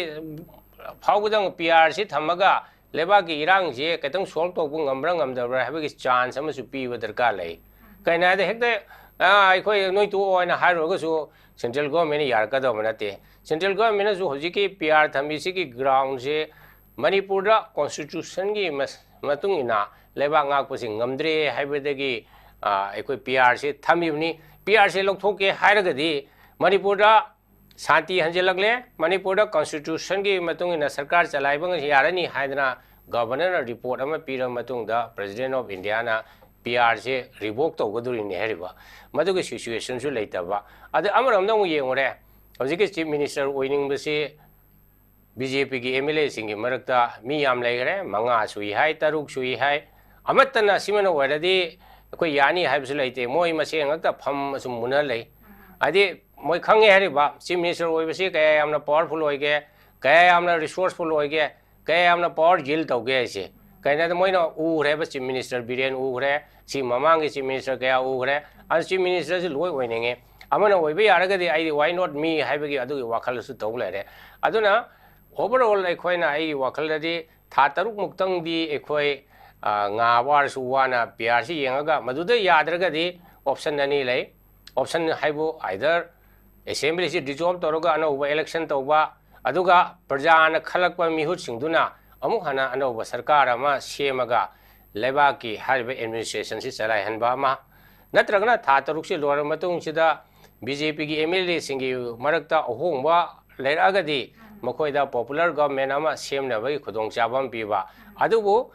ꯐꯥꯎꯕꯗꯪ ꯄꯤ ꯑꯥꯔꯁꯤ ꯊꯝꯃꯒ ꯂꯩꯕꯥꯛꯀꯤ ꯏꯔꯥꯡꯁꯤ ꯈꯤꯇꯪ ꯁꯣꯜꯕ ꯇꯧꯕ ꯉꯝꯕ꯭ꯔꯥ ꯉꯝꯗꯕ꯭ꯔꯥ ꯍꯥꯏꯕꯒꯤ ꯆꯥꯟꯁ ꯑꯃꯁꯨ ꯄꯤꯕ ꯗꯔꯀꯥꯔ ꯂꯩ꯫ ꯀꯩꯅꯣ ꯍꯥꯏꯗ ꯍꯦꯛꯇ, ꯑ, ꯑꯩꯈꯣꯏ ꯅꯣꯏ ꯇꯣꯛꯑꯣ ꯍꯥꯏꯅ ꯍꯥꯏꯔꯨꯔꯒꯁꯨ ꯁꯦꯟꯇ꯭ꯔꯦꯜ ꯒꯣꯔꯃꯦꯟꯅ ꯌꯥꯔꯛꯀꯗꯕ ꯅꯠꯇꯦ꯫ ꯁꯦꯟꯇ꯭ꯔꯦꯜ ꯒꯣꯔꯃꯦꯟꯅꯁꯨ ꯍꯧꯖꯤꯛꯀꯤ ꯄꯤ ꯑꯥꯔ ꯊꯝꯕꯤꯁꯤꯒꯤ ꯒ꯭ꯔꯥꯎꯟꯁꯦ ꯃꯅꯤꯄꯨꯔꯗ ꯀꯣꯟꯁꯇꯤꯇ꯭ꯌꯨꯁꯟꯒꯤ ꯃꯁ-, ꯃꯇꯨꯡ ꯏꯟꯅ ꯂꯩꯕꯥꯛ ꯉꯥꯛꯄꯁꯤ ꯉꯝꯗ꯭ꯔꯦ ꯍꯥꯏꯕꯗꯒꯤ, ꯑ, ꯑꯩꯈꯣꯏ ꯄꯤ ꯑꯥꯔꯁꯤ ꯊꯝꯃꯤꯕꯅꯤ꯫ ꯄꯤ ꯑꯥꯔꯁꯤ ꯂꯧꯊꯣꯛꯀꯦ ꯍꯥꯏꯔꯒꯗꯤ ꯃꯅꯤꯄꯨꯔꯗ ꯁꯥꯟꯇꯤ ꯍꯟꯖꯤꯜꯂꯛꯂꯦ, ꯃꯅꯤꯄꯨꯔꯗ ꯀꯣꯟꯁꯇꯤꯇ꯭ꯌꯨꯁꯟꯒꯤ ꯃꯇꯨꯡ ꯏꯟꯅ ꯁꯔꯀꯥꯔ ꯆꯂꯥꯏꯕ ꯌꯥꯔꯅꯤ ꯍꯥꯏꯗꯅ ꯒꯚꯔꯅꯔꯅ ꯔꯤꯄꯣꯔꯠ ꯑꯃ ꯄꯤꯔꯕ ꯃꯇꯨꯡꯗ ꯄ꯭ꯔꯦꯁꯤꯗꯦꯟ ꯑꯣꯐ ꯏꯟꯗꯤꯌꯥꯅ ꯄꯤ ꯑꯥꯔꯁꯦ ꯔꯤꯚꯣꯛ ꯇꯧꯒꯗꯣꯔꯤꯅꯤ ꯍꯥꯏꯔꯤꯕ, ꯃꯗꯨꯒꯤ ꯁꯤꯆꯨꯋꯦꯁꯟꯁꯨ ꯂꯩꯇꯕ꯫ ꯑꯗ ꯑꯃꯔꯣꯝꯗ ꯑꯃꯨꯛ ꯌꯦꯡꯉꯨꯔꯦ, ꯍꯧꯖꯤꯛꯀꯤ ꯆꯤꯐ ꯃꯤꯅꯤꯁꯇꯔ ꯑꯣꯏꯅꯤꯡꯕꯁꯤ ꯕꯤ ꯖꯦ ꯄꯤꯒꯤ ꯑꯦꯝ ꯑꯦꯜ ꯑꯦꯁꯤꯡꯒꯤ ꯃꯔꯛꯇ ꯃꯤ ꯌꯥꯝ ꯂꯩꯈ꯭ꯔꯦ, ꯃꯉꯥ ꯁꯨꯏ ꯍꯥꯏ, ꯇꯔꯨꯛ ꯁꯨꯏ ꯍꯥꯏ, ꯑꯃꯠꯇꯅ ꯁꯤꯃꯅ ꯑꯣꯏꯔꯗꯤ ꯑꯩꯈꯣꯏ ꯌꯥꯅꯤ ꯍꯥꯏꯕꯁꯨ ꯂꯩꯇꯦ꯫ ꯃꯣꯏ ꯃꯁꯦꯟ ꯉꯛꯇ ꯐꯝ ꯑꯁꯨꯝ ꯃꯨꯟꯅ ꯂꯩ꯫ ꯍꯥꯏꯗꯤ ꯃꯣꯏ ꯈꯪꯉꯦ ꯍꯥꯏꯔꯤꯕ ꯆꯤꯐ ꯃꯤꯅꯤꯁꯇꯔ ꯑꯣꯏꯕꯁꯤ ꯀꯌꯥ ꯌꯥꯝꯅ ꯄꯋꯥꯔꯐꯨꯜ ꯑꯣꯏꯒꯦ, ꯀꯌꯥ ꯌꯥꯝꯅ ꯔꯤꯁꯣꯔꯁꯐꯨꯜ ꯑꯣꯏꯒꯦ, ꯀꯌꯥ ꯌꯥꯝꯅ ꯄꯋꯥꯔ ꯌꯤꯜ ꯇꯧꯒꯦ ꯍꯥꯏꯁꯦ꯫ ꯀꯩꯅꯣꯗ ꯃꯣꯏꯅ ꯎꯈ꯭ꯔꯦꯕ, ꯆꯤꯐ ꯃꯤꯅꯤꯁꯇꯔ ꯕꯤꯔꯦꯟ ꯎꯈ꯭ꯔꯦ, ꯁꯤ ꯃꯃꯥꯡꯒꯤ ꯆꯤꯐ ꯃꯤꯅꯤꯁꯇꯔ ꯀꯌꯥ ꯎꯈ꯭ꯔꯦ꯫ ꯑꯗꯨ ꯆꯤꯐ ꯃꯤꯅꯤꯁꯇꯔꯁꯤ ꯂꯣꯏ ꯑꯣꯏꯅꯤꯡꯉꯤ꯫ ꯑꯃꯅ ꯑꯣꯏꯕ ꯌꯥꯔꯒꯗꯤ ꯑꯩꯗꯤ why not me ꯍꯥꯏꯕꯒꯤ ꯑꯗꯨꯒꯤ ꯋꯥꯈꯜꯁꯨ ꯇꯧ ꯂꯩꯔꯦ꯫ ꯑꯗꯨꯅ overall ꯑꯩꯈꯣꯏꯅ, ꯑꯩꯒꯤ ꯋꯥꯈꯜꯗꯗꯤ ꯊꯥ ꯇꯔꯨꯛ ꯃꯨꯛꯇꯪꯗꯤ ꯑꯩꯈꯣꯏ, ꯑ, ꯉꯥ ꯋꯥꯔꯁꯨ ꯋꯥꯅ ꯄꯤ ꯑꯥꯔꯁꯤ ꯌꯦꯡꯉꯒ, ꯃꯗꯨꯗ ꯌꯥꯗ꯭ꯔꯒꯗꯤ ꯑꯣꯞꯁꯟ ꯑꯅꯤ ꯂꯩ꯫ ꯑꯣꯞꯁꯟ ꯍꯥꯏꯕꯨ either assemblyꯁꯤ dissolve ꯇꯧꯔꯒ ꯑꯅꯧꯕ election ꯇꯧꯕ, ꯑꯗꯨꯒ ꯄ꯭ꯔꯖꯥꯅ ꯈꯜꯂꯛꯄ ꯃꯤꯍꯨꯠꯁꯤꯡꯗꯨꯅ ꯑꯃꯨꯛ ꯍꯟꯅ ꯑꯅꯧꯕ ꯁꯔꯀꯥꯔ ꯑꯃ ꯁꯦꯝꯃꯒ ꯂꯩꯕꯥꯛꯀꯤ ꯍꯥꯏꯔꯤꯕ administrationꯁꯤ ꯆꯂꯥꯏꯍꯟꯕ ꯑꯃ, ꯅꯠꯇ꯭ꯔꯒꯅ ꯊꯥ ꯇꯔꯨꯛꯁꯤ ꯂꯣꯏꯔꯕ ꯃꯇꯨꯡꯁꯤꯗ ꯕꯤ ꯖꯦ ꯄꯤꯒꯤ ꯑꯦꯝ ꯑꯦꯜ ꯑꯦꯁꯤꯡꯒꯤ ꯃꯔꯛꯇ ꯑꯍꯣꯡꯕ ꯂꯩꯔꯛꯑꯒꯗꯤ ꯃꯈꯣꯏꯗ popular government ꯑꯃ ꯁꯦꯝꯅꯕꯒꯤ ꯈꯨꯗꯣꯡꯆꯥꯕ ꯑꯃ ꯄꯤꯕ꯫ ꯑꯗꯨꯕꯨ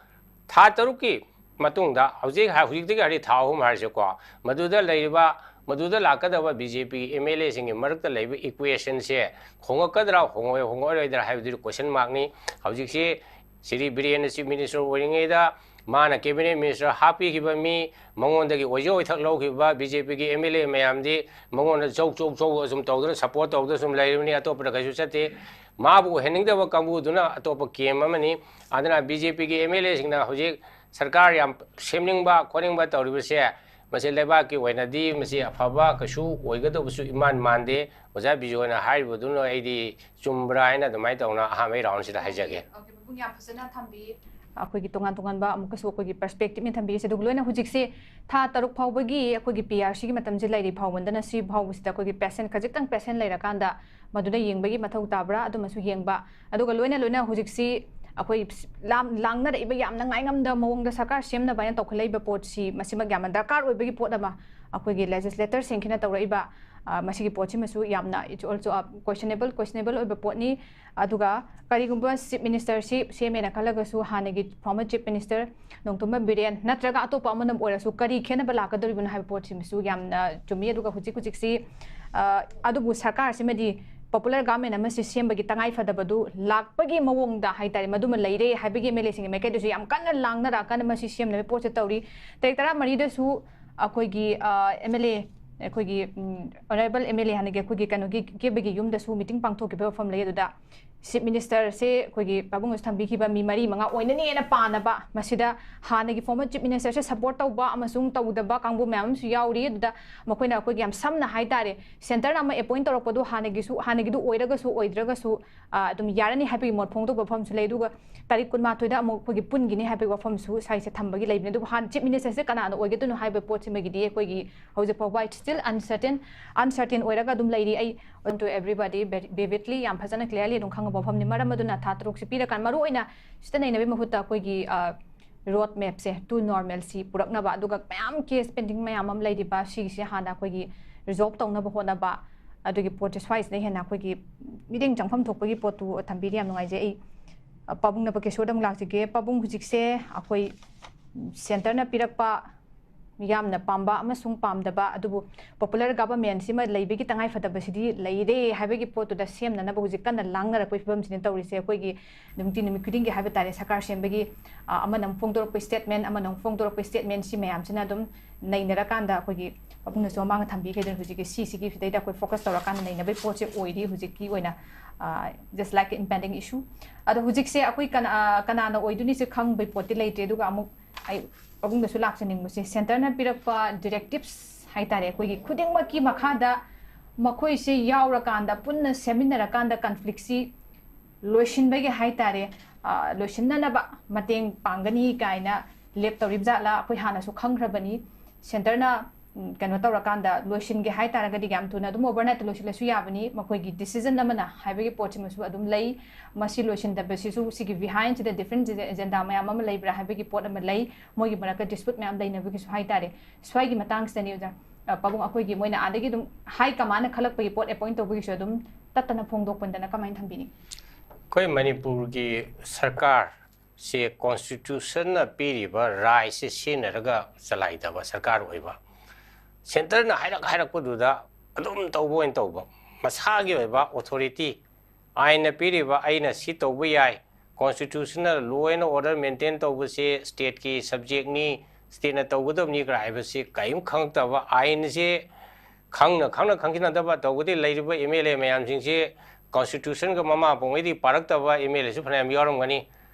ꯊꯥ ꯇꯔꯨꯛꯀꯤ ꯃꯇꯨꯡꯗ, ꯍꯧꯖꯤꯛ, ꯍꯧꯖꯤꯛꯇꯒꯤ ꯍꯥꯏꯔꯗꯤ ꯊꯥ ꯑꯍꯨꯝ ꯍꯥꯏꯔꯁꯤꯀꯣ, ꯃꯗꯨꯗ ꯂꯩꯔꯤꯕ, ꯃꯗꯨꯗ ꯂꯥꯛꯀꯗꯕ ꯕꯤ ꯖꯦ ꯄꯤꯒꯤ ꯑꯦꯝ ꯑꯦꯜ ꯑꯦꯁꯤꯡꯒꯤ ꯃꯔꯛꯇ ꯂꯩꯕ equationꯁꯦ ꯍꯣꯡꯉꯛꯀꯗ꯭ꯔꯥ, ꯍꯣꯡꯉꯛꯑꯣꯏ-, ꯍꯣꯡꯉꯛꯑꯣꯏꯗ꯭ꯔꯥ ꯍꯥꯏꯕꯗꯨꯗꯤ question markꯅꯤ꯫ ꯍꯧꯖꯤꯛꯁꯤ ꯁ꯭ꯔꯤ ꯕꯤꯔꯦꯟꯅ ꯆꯤꯐ ꯃꯤꯅꯤꯁꯇꯔ ꯑꯣꯏꯔꯤꯉꯩꯗ ꯃꯥꯅ ꯀꯦꯕꯤꯅꯦꯠ ꯃꯤꯅꯤꯁꯇꯔ ꯍꯥꯞꯄꯤꯈꯤꯕ ꯃꯤ, ꯃꯉꯣꯟꯗꯒꯤ ꯑꯣꯏꯖ ꯑꯣꯏꯊꯛ ꯂꯧꯈꯤꯕ ꯕꯤ ꯖꯦ ꯄꯤꯒꯤ ꯑꯦꯝ ꯑꯦꯜ ꯑꯦ ꯃꯌꯥꯝꯗꯤ ꯃꯉꯣꯟꯗ ꯆꯧ ꯆꯧ ꯆꯧ ꯑꯁꯨꯝ ꯇꯧꯗꯅ, ꯁꯄꯣꯔꯠ ꯇꯧꯗꯅ ꯁꯨꯝ ꯂꯩꯔꯤꯕꯅꯤ, ꯑꯇꯣꯞꯄꯗ ꯀꯩꯁꯨ ꯆꯠꯇꯦ꯫ ꯃꯥꯕꯨ ꯑꯣꯏꯍꯟꯅꯤꯡꯗꯕ ꯀꯥꯡꯕꯨꯗꯨꯅ ꯑꯇꯣꯞꯄ ꯀꯦꯝ ꯑꯃꯅꯤ꯫ ꯑꯗꯨꯅ ꯕꯤ ꯖꯦ ꯄꯤꯒꯤ ꯑꯦꯝ ꯑꯦꯜ ꯑꯦꯁꯤꯡꯅ ꯍꯧꯖꯤꯛ ꯁꯔꯀꯥꯔ ꯌꯥꯝ ꯁꯦꯝꯅꯤꯡꯕ ꯈꯣꯠꯅꯤꯡꯕ ꯇꯧꯔꯤꯕꯁꯦ, ꯃꯁꯤ ꯂꯩꯕꯥꯛꯀꯤ ꯑꯣꯏꯅꯗꯤ ꯃꯁꯤ ꯑꯐꯕ ꯀꯩꯁꯨ ꯑꯣꯏꯒꯗꯧꯕꯁꯨ ꯏꯃꯥꯟ ꯃꯥꯟꯗꯦ꯫ ꯑꯣꯖꯥ ꯕꯤꯖꯣꯏꯅ ꯍꯥꯏꯔꯤꯕꯗꯨꯅ ꯑꯩꯗꯤ ꯆꯨꯝꯕ꯭ꯔꯥ ꯍꯥꯏꯅ ꯑꯗꯨꯃꯥꯏꯅ ꯇꯧꯅ ꯑꯍꯥꯟꯕꯒꯤ ꯔꯥꯎꯟꯁꯤꯗ ꯍꯥꯏꯖꯒꯦ꯫ ꯑꯣꯀꯦ, ꯄꯥꯕꯨꯡ, ꯌꯥꯝ ꯐꯖꯅ ꯊꯝꯕꯤ꯫ ꯑꯩꯈꯣꯏꯒꯤ ꯇꯣꯉꯥꯟ ꯇꯣꯉꯥꯟꯕ ꯑꯃꯨꯛꯀꯁꯨ ꯑꯩꯈꯣꯏꯒꯤ ꯄꯔꯁꯄꯦꯛꯇꯤꯞꯅ ꯊꯝꯕꯤꯔꯤꯁꯦ꯫ ꯑꯗꯨꯒ ꯂꯣꯏꯅ ꯍꯧꯖꯤꯛꯁꯦ ꯊꯥ ꯇꯔꯨꯛ ꯐꯥꯎꯕꯒꯤ ꯑꯩꯈꯣꯏꯒꯤ ꯄꯤ ꯑꯥꯔ ꯁꯤꯒꯤ ꯃꯇꯝꯁꯦ ꯂꯩꯔꯤ ꯐꯥꯎꯕꯗꯅ ꯁꯤ ꯐꯥꯎꯕꯁꯤꯗ ꯑꯩꯈꯣꯏꯒꯤ ꯄꯦꯁꯦꯟ ꯈꯖꯤꯛꯇꯪ ꯄꯦꯁꯦꯟ ꯂꯩꯔꯀꯥꯟꯗ ꯃꯗꯨꯗ ꯌꯦꯡꯕꯒꯤ ꯃꯊꯧ ꯇꯥꯕ꯭ꯔꯥ ꯑꯗꯨꯃꯁꯨ ꯌꯦꯡꯕ꯫ ꯑꯗꯨꯒ ꯂꯣꯏꯅ ꯂꯣꯏꯅ ꯍꯧꯖꯤꯛꯁꯤ ꯑꯩꯈꯣꯏ ꯂꯥꯝ-, ꯂꯥꯡꯅꯔꯛꯏꯕ ꯌꯥꯝꯅ ꯉꯥꯏꯉꯝꯗ ꯃꯑꯣꯡꯗ ꯁꯔꯀꯥꯔ ꯁꯦꯝꯅꯕ ꯍꯥꯏꯅ ꯇꯧꯈꯠꯂꯛꯏꯕ ꯄꯣꯠꯁꯤ ꯃꯁꯤꯃꯛ ꯌꯥꯝꯅ ꯗꯔꯀꯥꯔ ꯑꯣꯏꯕꯒꯤ ꯄꯣꯠ ꯑꯃ ꯑꯩꯈꯣꯏꯒꯤ ꯂꯦꯖꯤꯁꯂꯦꯇꯔꯁꯤꯡꯁꯤꯅ ꯇꯧꯔꯛꯏꯕ, ꯑ, ꯃꯁꯤꯒꯤ ꯄꯣꯠꯁꯤꯃꯁꯨ ꯌꯥꯝꯅ, it's also a questionable, questionable ꯑꯣꯏꯕ ꯄꯣꯠꯅꯤ꯫ ꯑꯗꯨꯒ ꯀꯔꯤꯒꯨꯝꯕ ꯆꯤꯐ ꯃꯤꯅꯤꯁꯇꯔꯁꯤ ꯁꯦꯝꯃꯦꯅ ꯈꯜꯂꯒꯁꯨ ꯍꯥꯟꯅꯒꯤ former chief minister Nongthombam Biren ꯅꯠꯇ꯭ꯔꯒ ꯑꯇꯣꯞꯄ ꯑꯃꯅ ꯑꯣꯏꯔꯁꯨ ꯀꯔꯤ ꯈꯦꯠꯅꯕ ꯂꯥꯛꯀꯗꯧꯔꯤꯕꯅꯣ ꯍꯥꯏꯕ ꯄꯣꯠꯁꯤꯃꯁꯨ ꯌꯥꯝꯅ ꯆꯨꯝꯃꯤ꯫ ꯑꯗꯨꯒ ꯍꯧꯖꯤꯛ ꯍꯧꯖꯤꯛꯁꯤ, ꯑ, ꯑꯗꯨꯕꯨ ꯁꯔꯀꯥꯔꯁꯤꯃꯗꯤ ꯄꯣꯄꯨꯂꯔ ꯒꯚꯔꯟꯃꯦꯟ ꯑꯃꯁꯤ ꯁꯦꯝꯕꯒꯤ ꯇꯉꯥꯏ ꯐꯗꯕꯗꯨ ꯂꯥꯛꯄꯒꯤ ꯃꯑꯣꯡꯗ ꯍꯥꯏꯇꯥꯔꯦ, ꯃꯗꯨꯃ ꯂꯩꯔꯦ ꯍꯥꯏꯕꯒꯤ ꯑꯦꯝ ꯑꯦꯜ ꯑꯦꯁꯤꯡꯒꯤ ꯃꯥꯏꯀꯩꯗꯁꯨ ꯌꯥꯝ ꯀꯟꯅ ꯂꯥꯡꯅꯔꯛꯑꯀꯥꯟꯗ ꯃꯁꯤ ꯁꯦꯝꯅꯕ ꯄꯣꯠꯁꯦ ꯇꯧꯔꯤ꯫ ꯇꯥꯔꯤꯛ ꯇꯔꯥꯃꯔꯤꯗꯁꯨ ꯑꯩꯈꯣꯏꯒꯤ, ꯑ, ꯑꯦꯝ ꯑꯦꯜ ꯑꯦ, ꯑꯩꯈꯣꯏꯒꯤ, ꯎꯝ, ꯑꯣꯅꯔꯦꯕꯜ ꯑꯦꯝ ꯑꯦꯜ ꯑꯦ ꯍꯥꯟꯅꯒꯤ ꯑꯩꯈꯣꯏꯒꯤ ꯀꯩꯅꯣꯒꯤ ꯀꯦꯕꯒꯤ ꯌꯨꯝꯗꯁꯨ ꯃꯤꯇꯤꯡ ꯄꯥꯡꯊꯣꯛꯈꯤꯕ ꯋꯥꯐꯝ ꯂꯩ꯫ ꯑꯗꯨꯗ ꯆꯤꯐ ꯃꯤꯅꯤꯁꯇꯔꯁꯦ ꯑꯩꯈꯣꯏꯒꯤ ꯄꯥꯕꯨꯡꯅꯁꯨ ꯊꯝꯕꯤꯈꯤꯕ ꯃꯤ ꯃꯔꯤ ꯃꯉꯥ ꯑꯣꯏꯅꯅꯦꯅ ꯄꯥꯅꯕ, ꯃꯁꯤꯗ ꯍꯥꯟꯅꯒꯤ ꯐꯣꯔꯃꯔ ꯆꯤꯐ ꯃꯤꯅꯤꯁꯇꯔꯁꯦ ꯁꯄꯣꯔꯠ ꯇꯧꯕ ꯑꯃꯁꯨꯡ ꯇꯧꯗꯕ ꯀꯥꯡꯕꯨ ꯃꯌꯥꯝ ꯑꯃꯁꯨ ꯌꯥꯎꯔꯤ꯫ ꯑꯗꯨꯗ ꯃꯈꯣꯏꯅ ꯑꯩꯈꯣꯏꯒꯤ ꯌꯥꯝ ꯁꯝꯅ ꯍꯥꯏꯇꯥꯔꯦ, ꯁꯦꯟꯇꯔꯅ ꯑꯃ ꯑꯦꯄꯣꯏꯟ ꯇꯧꯔꯛꯄꯗꯨ ꯍꯥꯟꯅꯒꯤꯁꯨ, ꯍꯥꯟꯅꯒꯤꯗꯨ ꯑꯣꯏꯔꯒꯁꯨ ꯑꯣꯏꯗ꯭ꯔꯒꯁꯨ, ꯑ, ꯑꯗꯨꯝ ꯌꯥꯔꯅꯤ ꯍꯥꯏꯕꯒꯤ ꯃꯣꯠ ꯐꯣꯡꯗꯣꯛꯄ ꯋꯥꯐꯝꯁꯨ ꯂꯩ꯫ ꯑꯗꯨꯒ ꯇꯥꯔꯤꯛ ꯀꯨꯟꯃꯥꯊꯣꯏꯗ ꯑꯃꯨꯛ ꯑꯩꯈꯣꯏꯒꯤ ꯄꯨꯟꯈꯤꯅꯤ ꯍꯥꯏꯕꯒꯤ ꯋꯥꯐꯝꯁꯨ ꯁ꯭ꯋꯥꯏꯁꯦ ꯊꯝꯕꯒꯤ ꯂꯩꯕꯅꯤ꯫ ꯑꯗꯨꯕꯨ ꯍꯥꯟꯅ ꯆꯤꯐ ꯃꯤꯅꯤꯁꯇꯔꯁꯦ ꯀꯅꯥꯅ ꯑꯣꯏꯒꯗꯣꯏꯅꯣ ꯍꯥꯏꯕ ꯄꯣꯠꯁꯤꯃꯒꯤꯗꯤ ꯑꯩꯈꯣꯏꯒꯤ ꯍꯧꯖꯤꯛ ꯐꯥꯎꯕ it's still uncertain, uncertain ꯑꯣꯏꯔꯒ ꯑꯗꯨꯝ ꯂꯩꯔꯤ꯫ ꯑꯩ to everybody vividly ꯌꯥꯝ ꯐꯖꯅ clearly ꯑꯗꯨꯝ ꯈꯪꯉꯕ ꯋꯥꯐꯝꯅꯤ꯫ ꯃꯔꯝ ꯑꯗꯨꯅ ꯊꯥ ꯇꯔꯨꯛꯁꯤ ꯄꯤꯔꯀꯥꯟ, ꯃꯔꯨ ꯑꯣꯏꯅ ꯁꯤꯗ ꯅꯩꯅꯕꯒꯤ ꯃꯍꯨꯠꯇ ꯑꯩꯈꯣꯏꯒꯤ, ꯑ, ꯔꯣꯗ ꯃꯦꯞꯁꯦ to normalcy ꯄꯨꯔꯛꯅꯕ, ꯑꯗꯨꯒ ꯃꯌꯥꯝ ꯀꯦꯁ ꯄꯦꯟꯗꯤꯡ ꯃꯌꯥꯝ ꯑꯃ ꯂꯩꯔꯤꯕ ꯁꯤꯒꯤꯁꯦ ꯍꯥꯟꯅ ꯑꯩꯈꯣꯏꯒꯤ ꯔꯤꯖꯣꯜꯕ ꯇꯧꯅꯕ ꯍꯣꯠꯅꯕ, ꯑꯗꯨꯒꯤ ꯄꯣꯠꯁꯦ ꯁ꯭ꯋꯥꯏꯁꯤꯗ ꯍꯦꯟꯅ ꯑꯩꯈꯣꯏꯒꯤ ꯃꯤꯠꯌꯦꯡ ꯆꯪꯐꯝ ꯊꯣꯛꯄꯒꯤ ꯄꯣꯠꯇꯨ ꯊꯝꯕꯤꯔꯤ꯫ ꯌꯥꯝ ꯅꯨꯡꯉꯥꯏꯖꯩ꯫ ꯑꯩ, ꯑ, ꯄꯥꯕꯨꯡꯅ ꯄꯀꯦꯁꯣꯔꯗ ꯑꯃꯨꯛ ꯂꯥꯛꯆꯒꯦ꯫ ꯄꯥꯕꯨꯡ, ꯍꯧꯖꯤꯛꯁꯦ ꯑꯩꯈꯣꯏ ꯁꯦꯟꯇꯔꯅ ꯄꯤꯔꯛꯄ ꯃꯤꯌꯥꯝꯅ ꯄꯥꯝꯕ ꯑꯃꯁꯨꯡ ꯄꯥꯝꯗꯕ, ꯑꯗꯨꯕꯨ popular government ꯁꯤꯃ ꯂꯩꯕꯒꯤ ꯇꯉꯥꯏꯐꯗꯕꯁꯤꯗꯤ ꯂꯩꯔꯦ ꯍꯥꯏꯕꯒꯤ ꯄꯣꯠꯇꯨꯗ ꯁꯦꯝꯅꯅꯕ ꯍꯧꯖꯤꯛ ꯀꯟꯅ ꯂꯥꯡꯅꯔꯛꯄꯒꯤ ꯐꯤꯕꯝꯁꯤꯅ ꯇꯧꯔꯤꯁꯦ꯫ ꯑꯩꯈꯣꯏꯒꯤ ꯅꯨꯡꯇꯤ ꯅꯨꯃꯤꯠ ꯈꯨꯗꯤꯡꯒꯤ ꯍꯥꯏꯕ ꯇꯥꯔꯦ, ꯁꯔꯀꯥꯔ ꯁꯦꯝꯕꯒꯤ, ꯑ, ꯑꯃꯅ ꯑꯃꯨꯛ ꯐꯣꯡꯗꯣꯔꯛꯄ statement, ꯑꯃꯅ ꯑꯃꯨꯛ ꯐꯣꯡꯗꯣꯔꯛꯄ statement, ꯁꯤ ꯃꯌꯥꯝꯁꯤꯅ ꯑꯗꯨꯝ ꯅꯩꯅꯔꯀꯥꯟꯗ ꯑꯩꯈꯣꯏꯒꯤ ꯄꯥꯕꯨꯡꯅꯁꯨ ꯃꯃꯥꯡꯗ ꯊꯝꯕꯤꯈꯤꯗꯨꯅ ꯍꯧꯖꯤꯛꯀꯤ ꯁꯤꯁꯤꯒꯤ ꯁꯤꯗꯩꯗ ꯑꯩꯈꯣꯏ focus ꯇꯧꯔꯀꯥꯟꯗ ꯅꯩꯅꯕꯒꯤ ꯄꯣꯠꯁꯦ ꯑꯣꯏꯔꯤ ꯍꯧꯖꯤꯛꯀꯤ ꯑꯣꯏꯅ, ꯑ, just like impending issue꯫ ꯑꯗꯣ ꯍꯧꯖꯤꯛꯁꯦ ꯑꯩꯈꯣꯏ ꯀꯅꯥ-, ꯑ, ꯀꯅꯥꯅ ꯑꯣꯏꯗꯣꯏꯅꯤꯁꯦ ꯈꯪꯕꯒꯤ ꯄꯣꯠꯇꯤ ꯂꯩꯇ꯭ꯔꯤ꯫ ꯑꯗꯨꯒ ꯑꯃꯨꯛ ꯑꯩ ꯄꯥꯕꯨꯡꯗꯁꯨ ꯂꯥꯛꯆꯅꯤꯡꯕꯁꯦ, centre ꯅ ꯄꯤꯔꯛꯄ directives ꯍꯥꯏ ꯇꯥꯔꯦ, ꯑꯩꯈꯣꯏꯒꯤ ꯈꯨꯗꯤꯡꯃꯛꯀꯤ ꯃꯈꯥꯗ ꯃꯈꯣꯏꯁꯦ ꯌꯥꯎꯔꯀꯥꯟꯗ, ꯄꯨꯟꯅ ꯁꯦꯝꯃꯤꯟꯅꯔꯀꯥꯟꯗ conflict ꯁꯤ ꯂꯣꯏꯁꯤꯟꯕꯒꯤ ꯍꯥꯏ ꯇꯥꯔꯦ, ꯑ, ꯂꯣꯏꯁꯤꯟꯅꯅꯕ ꯃꯇꯦꯡ ꯄꯥꯡꯒꯅꯤ ꯀꯥꯏꯅ ꯂꯦꯞꯇꯧꯔꯤꯕ ꯖꯥꯠꯂꯥ? ꯑꯩꯈꯣꯏ ꯍꯥꯟꯅꯁꯨ ꯈꯪꯈ꯭ꯔꯕꯅꯤ, centre ꯅ, ꯎꯝ, ꯀꯩꯅꯣ ꯇꯧꯔꯀꯥꯟꯗ ꯂꯣꯏꯁꯤꯟꯒꯦ ꯍꯥꯏ ꯇꯥꯔꯒꯗꯤ ꯌꯥꯝ ꯊꯨꯅ ꯑꯗꯨꯝ overnight ꯇ ꯂꯣꯏꯁꯤꯜꯂꯁꯨ ꯌꯥꯕꯅꯤ꯫ ꯃꯈꯣꯏꯒꯤ decision ꯑꯃꯅ ꯍꯥꯏꯕꯒꯤ ꯄꯣꯠꯁꯤꯃꯁꯨ ꯑꯗꯨꯝ ꯂꯩ꯫ ꯃꯁꯤ ꯂꯣꯏꯁꯤꯟꯗꯕꯁꯤꯁꯨ ꯁꯤꯒꯤ behind ꯁꯤꯗ different agenda ꯃꯌꯥꯝ ꯑꯃ ꯂꯩꯕ꯭ꯔꯥ ꯍꯥꯏꯕꯒꯤ ꯄꯣꯠ ꯑꯃ ꯂꯩ꯫ ꯃꯣꯏꯒꯤ ꯃꯔꯛꯇ dispute ꯃꯌꯥꯝ ꯂꯩꯅꯕꯒꯤꯁꯨ ꯍꯥꯏ ꯇꯥꯔꯦ꯫ ꯁ꯭ꯋꯥꯏꯒꯤ ꯃꯇꯥꯡꯁꯤꯗꯅꯤ ꯑꯣꯖꯥ, ꯑ, ꯄꯥꯕꯨꯡ, ꯑꯩꯈꯣꯏꯒꯤ ꯃꯣꯏꯅ ꯑꯥꯗꯒꯤ ꯑꯗꯨꯝ high command ꯅ ꯈꯜꯂꯛꯄꯒꯤ ꯄꯣꯠ appoint ꯇꯧꯕꯒꯤꯁꯨ ꯑꯗꯨꯝ ꯇꯠꯇꯅ ꯐꯣꯡꯗꯣꯛꯄꯗꯅ ꯀꯃꯥꯏꯅ ꯊꯝꯕꯤꯅꯤ? ꯑꯩꯈꯣꯏ ꯃꯅꯤꯄꯨꯔꯒꯤ ꯁꯔꯀꯥꯔꯁꯦ constitution ꯅ ꯄꯤꯔꯤꯕ right ꯁꯦ ꯁꯤꯖꯤꯟꯅꯔꯒ ꯆꯂꯥꯏꯗꯕ ꯁꯔꯀꯥꯔ ꯑꯣꯏꯕ, centre ꯅ ꯍꯥꯏꯔꯛ ꯍꯥꯏꯔꯛꯄꯗꯨꯗ ꯑꯗꯨꯝ ꯇꯧꯕ ꯑꯣꯏꯅ ꯇꯧꯕ, ꯃꯁꯥꯒꯤ ꯑꯣꯏꯕ authority, ꯑꯥꯏꯟꯅ ꯄꯤꯔꯤꯕ ꯑꯩꯅ ꯁꯤ ꯇꯧꯕ ꯌꯥꯏ, constitution ꯅ law and order maintain ꯇꯧꯕꯁꯦ state ꯀꯤ subject ꯅꯤ, state ꯅ ꯇꯧꯒꯗꯕꯅꯤ ꯀꯥꯏ ꯍꯥꯏꯕꯁꯤ ꯀꯔꯤꯝ ꯈꯪꯉꯛꯇꯕ, ꯑꯥꯏꯟꯁꯦ ꯈꯪꯅ ꯈꯪꯅ ꯈꯪꯖꯤꯟꯅꯗꯕ꯫ ꯇꯧꯕꯗꯤ ꯂꯩꯔꯤꯕ M L A ꯃꯌꯥꯝꯁꯤꯡꯁꯦ constitution ꯒ ꯃꯃꯥ ꯄꯣꯛꯉꯩꯗꯤ ꯄꯥꯔꯛꯇꯕ M L A ꯁꯨ ꯐꯅꯌꯥꯝ ꯌꯥꯎꯔꯝꯒꯅꯤ꯫